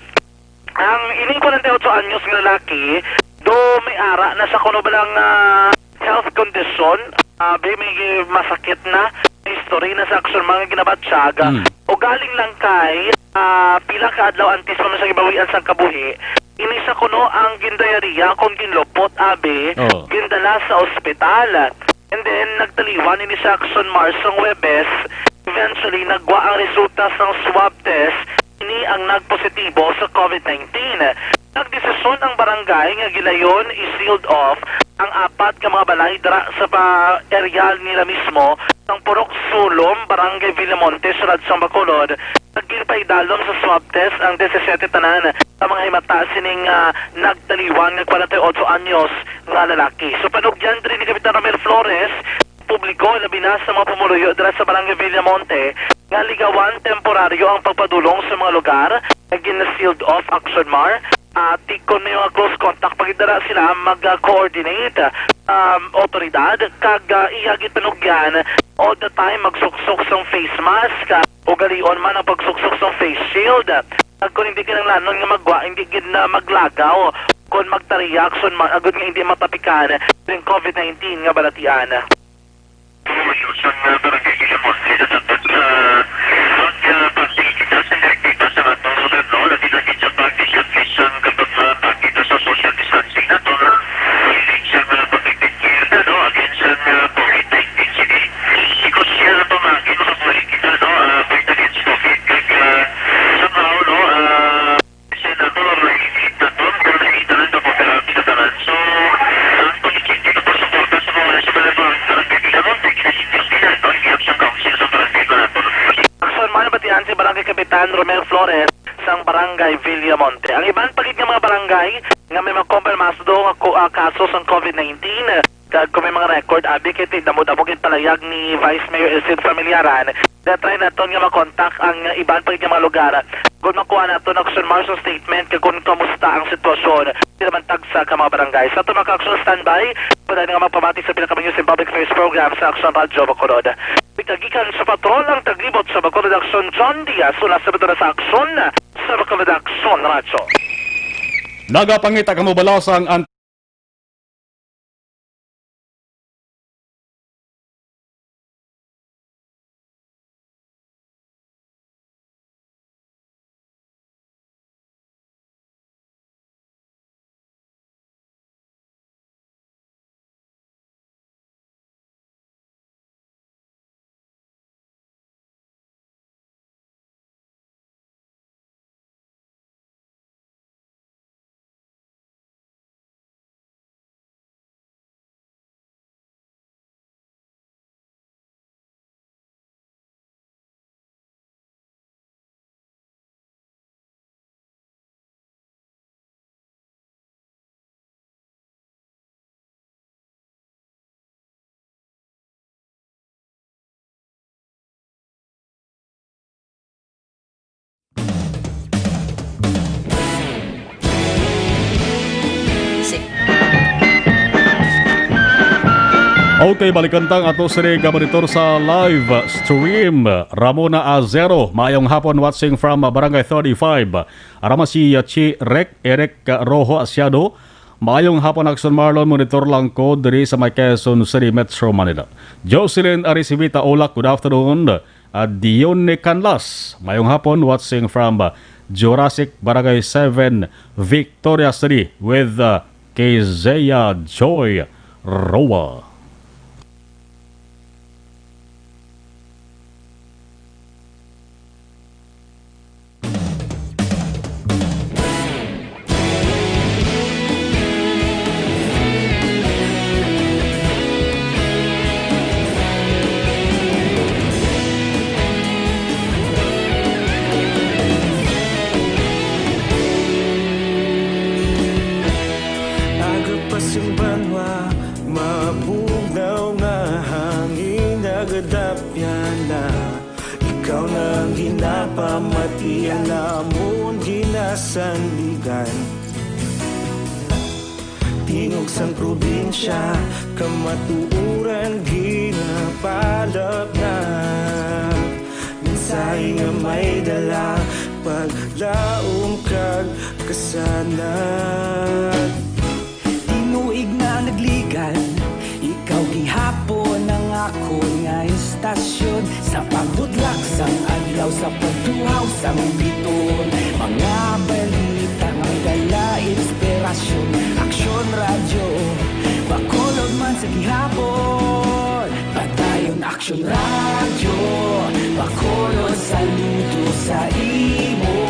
Ang ining forty-eight anyos nga lalaki, do may ara na sa kuno ba lang, ah, health condition, ah, may, may masakit na history na sa Action Mar nga ginabatyag, ah, Mm. o galing lang kay, ah, pila ka adlaw antes pa man siya gibawian sang kabuhi, ini sa kuno ang gindayariya kung ginlupot, abi, Oh. gindala sa ospital. And then, nagtaliwan ini sa Action Mar sang Huwebes. Eventually, nagwa ang resulta sang swab test. Ini ang nagpositibo sa COVID nineteen. Nagdesisyon ang barangay nga gilayon i-sealed off ang apat ka mga balay dira sa pa-, area nila mismo sang Purok Sulom, Barangay Villamonte, Siyudad sang Bacolod. Nagginpaidalom sa swab test ang disisiete tanan sa mga himata sining, ah, nagtaliwan nga forty-eight anyos nga lalaki. So, panugyan diri ni Kapitan Romel Flores, publiko, labi na sa mga pumuluyo dira sa Barangay Villamonte, nga ligawan temporaryo ang pagpadulong sa mga lugar nga gina-sealed off Action Mar. At kon may mga close contact pa gid dira, sila mag-coordinate, um, otoridad, kag, ah, iya gid panugyan all the time magsuksok sang face mask, ah, ugalion man ang pagsuksok sang face shield. Kag kon hindi kinahanglanon nga magwa, hindi gid na maglagaw kon magtariya Action Mar agud nga hindi matapikan ning COVID nineteen nga balatian. Pumuluyo sang, ah, Barangay Villamonte, nagdagdag sa pag, ah, pagdikita sa direktiba sa atong gobyerno, labi na gid sa pag-disinfect sang katong, ah, pagkita sa social distancing nato nga hilig sa, ah, pagligid kita, no, against sa, ah, COVID nineteen. Sige, ikot siya na pamagi, makabalik kita, no, ah, fight against COVID. Kag, ah, somehow, no, ah, Senator Rene Taton, Rene Taton, Taton, Taton, Taton. So, ang politiki na pagsuporta sa mga sa mga barangay Villamonte, kinasitas nila ito ang iyang sa council sa barangay Baraton. Action man batian si Barangay Kapitan Romel Flores sang Barangay Villamonte. Ang iban pa gid nga mga barangay nga may mga kumpirmado nga ku-, ah, kaso sang COVID nineteen, kag kung may mga record, abi, kay ti-, damo-damo gid palayag ni Vice Mayor Elcid Familiaran. Na-try naton nga makontak ang iban pa gid nga mga lugar. Kung makuha naton Action Mar sang statement, kag kung kamusta ang sitwasyon, di naman tagsa ka mga barangay. Sa aton mga ka-action standby, pwede nga magpamati sa pila ka mga news and public affairs program sa Action Radyo Bacolod. Ikagikan sa patrol ang taglibot sa Bacolod Action, John Diaz, mula sa Bacolod sa Action, sa Bacolod Action Radyo. Nagapangita kamo bala sang Okay, balikan ta ang ato sini nga monitor sa live stream. Ramona Azero, maayong hapon, watching from Barangay thirty-five. Ara man si, uh, Chi Rek, Eric, uh, Rojo Asiado. Maayong hapon, Action Marlon. Monitor lang ko diri sa may Quezon City, Metro Manila. Jocelyn Aricivita Olak, good afternoon. Uh, Dione Canlas, maayong hapon. Watching from, uh, Jurassic Barangay seven, Victoria City with, uh, Keizea Joy Roa. Aga pa sing banwa, mabugnaw nga hangin, nagadapyan na. Ikaw na ang ginapamati, ang amon ginasandigan. Tingog sang probinsya, kamatuoran ginapalapnap. Mensahe nga may dala, paglaom kag kasanag. Tinuig na nagligan, ikaw gihapon ang akon nga istasyon. Sa pagbutlak sang adlaw, sa pagtuhaw sang biton, mga balita nga may dala inspirasyon. Aksyon Radyo, Bacolod man sa gihapon. Padayon Aksyon Radyo, Bacolod, saludo sa imo.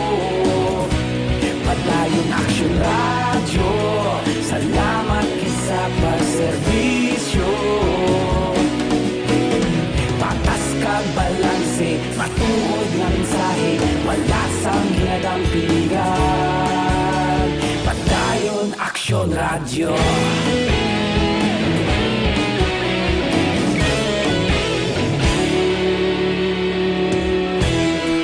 Padayon Aksyon Radyo, salamat gid sa pagserbisyo. Patas kag balanse, matuod nga mensahe, wala sang ginadampigan. Padayon Aksyon Radyo.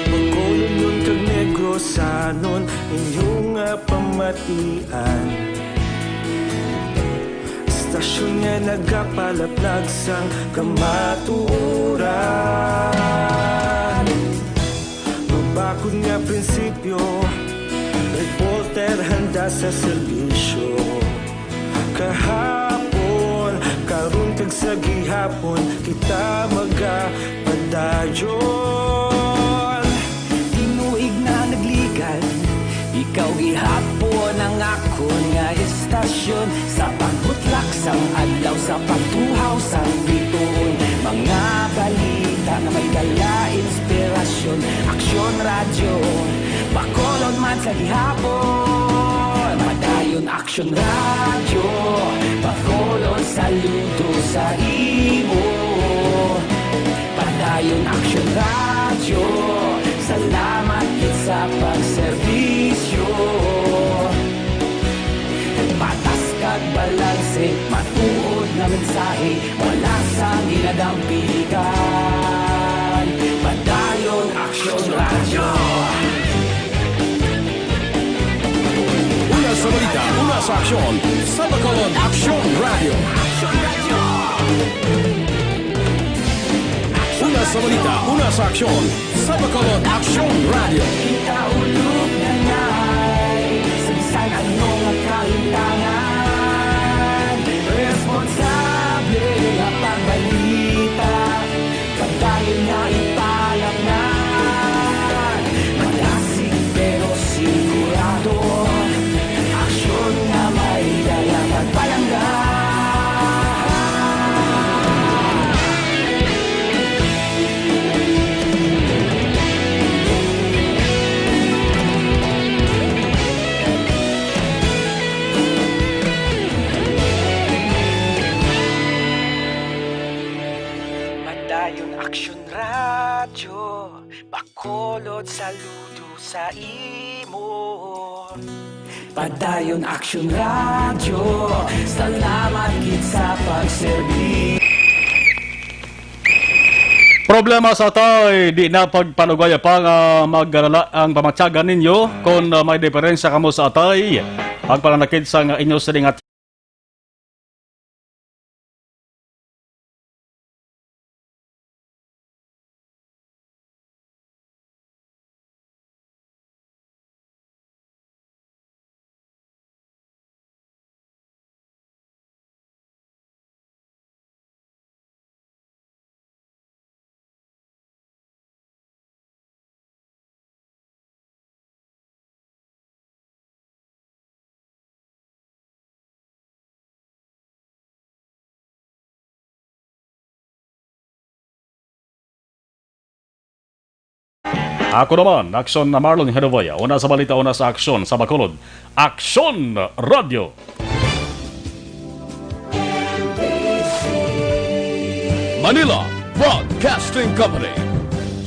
Bacolodnon kag Negrosanon, inyo nga pamatian. Istasyon nga nagapalaplag sang kamatuoran. Mabakod nga prinsipyo, reporter handa sa serbisyo. Kahapon, karon kag sa gihapon, kita magapadayon. Tinuig na nagligan, ikaw gihapon ang akon nga istasyon. Sa pagbutlak sang adlaw, sa pagtuhaw sang bituon, mga balita nga may dala inspirasyon. Aksyon Radyo, Bacolod man sa gihapon. Padayon Aksyon Radyo, Bacolod, saludo sa imo. Padayon Aksyon Radyo, salamat gid sa pagserbisyo. Patas kag balanse, matuod nga mensahe, wala sang ginadampigan. Padayon Aksyon Radyo. Una sa balita, una sa aksyon, sa Bacolod Aksyon Radyo. Una sa balita, una sa aksyon, sa Bacolod Aksyon Radyo. Kita ulog na ngay, sa bisan ano nga kalimtangan, responsable nga pagbalita. Padayon nga ipalapngan, malasig pero sigurado. Aksyon nga may dala pagpalangga. Padayon Aksyon Radyo, Bacolod, saludo sa imo. Padayon Aksyon Radyo, salamat gid sa pagserbi. Problema sa atay, di na pagpanugaya pa nga magdala ang pamatyagan ninyo. Kon, ah, may diferensya kamo sa atay, ang pananakit sang inyo sining at Ako naman, Aksyon na Marlon Hedovoya. Una sa balita, una sa aksyon sa Bacolod. Aksyon Radio. Manila Broadcasting Company.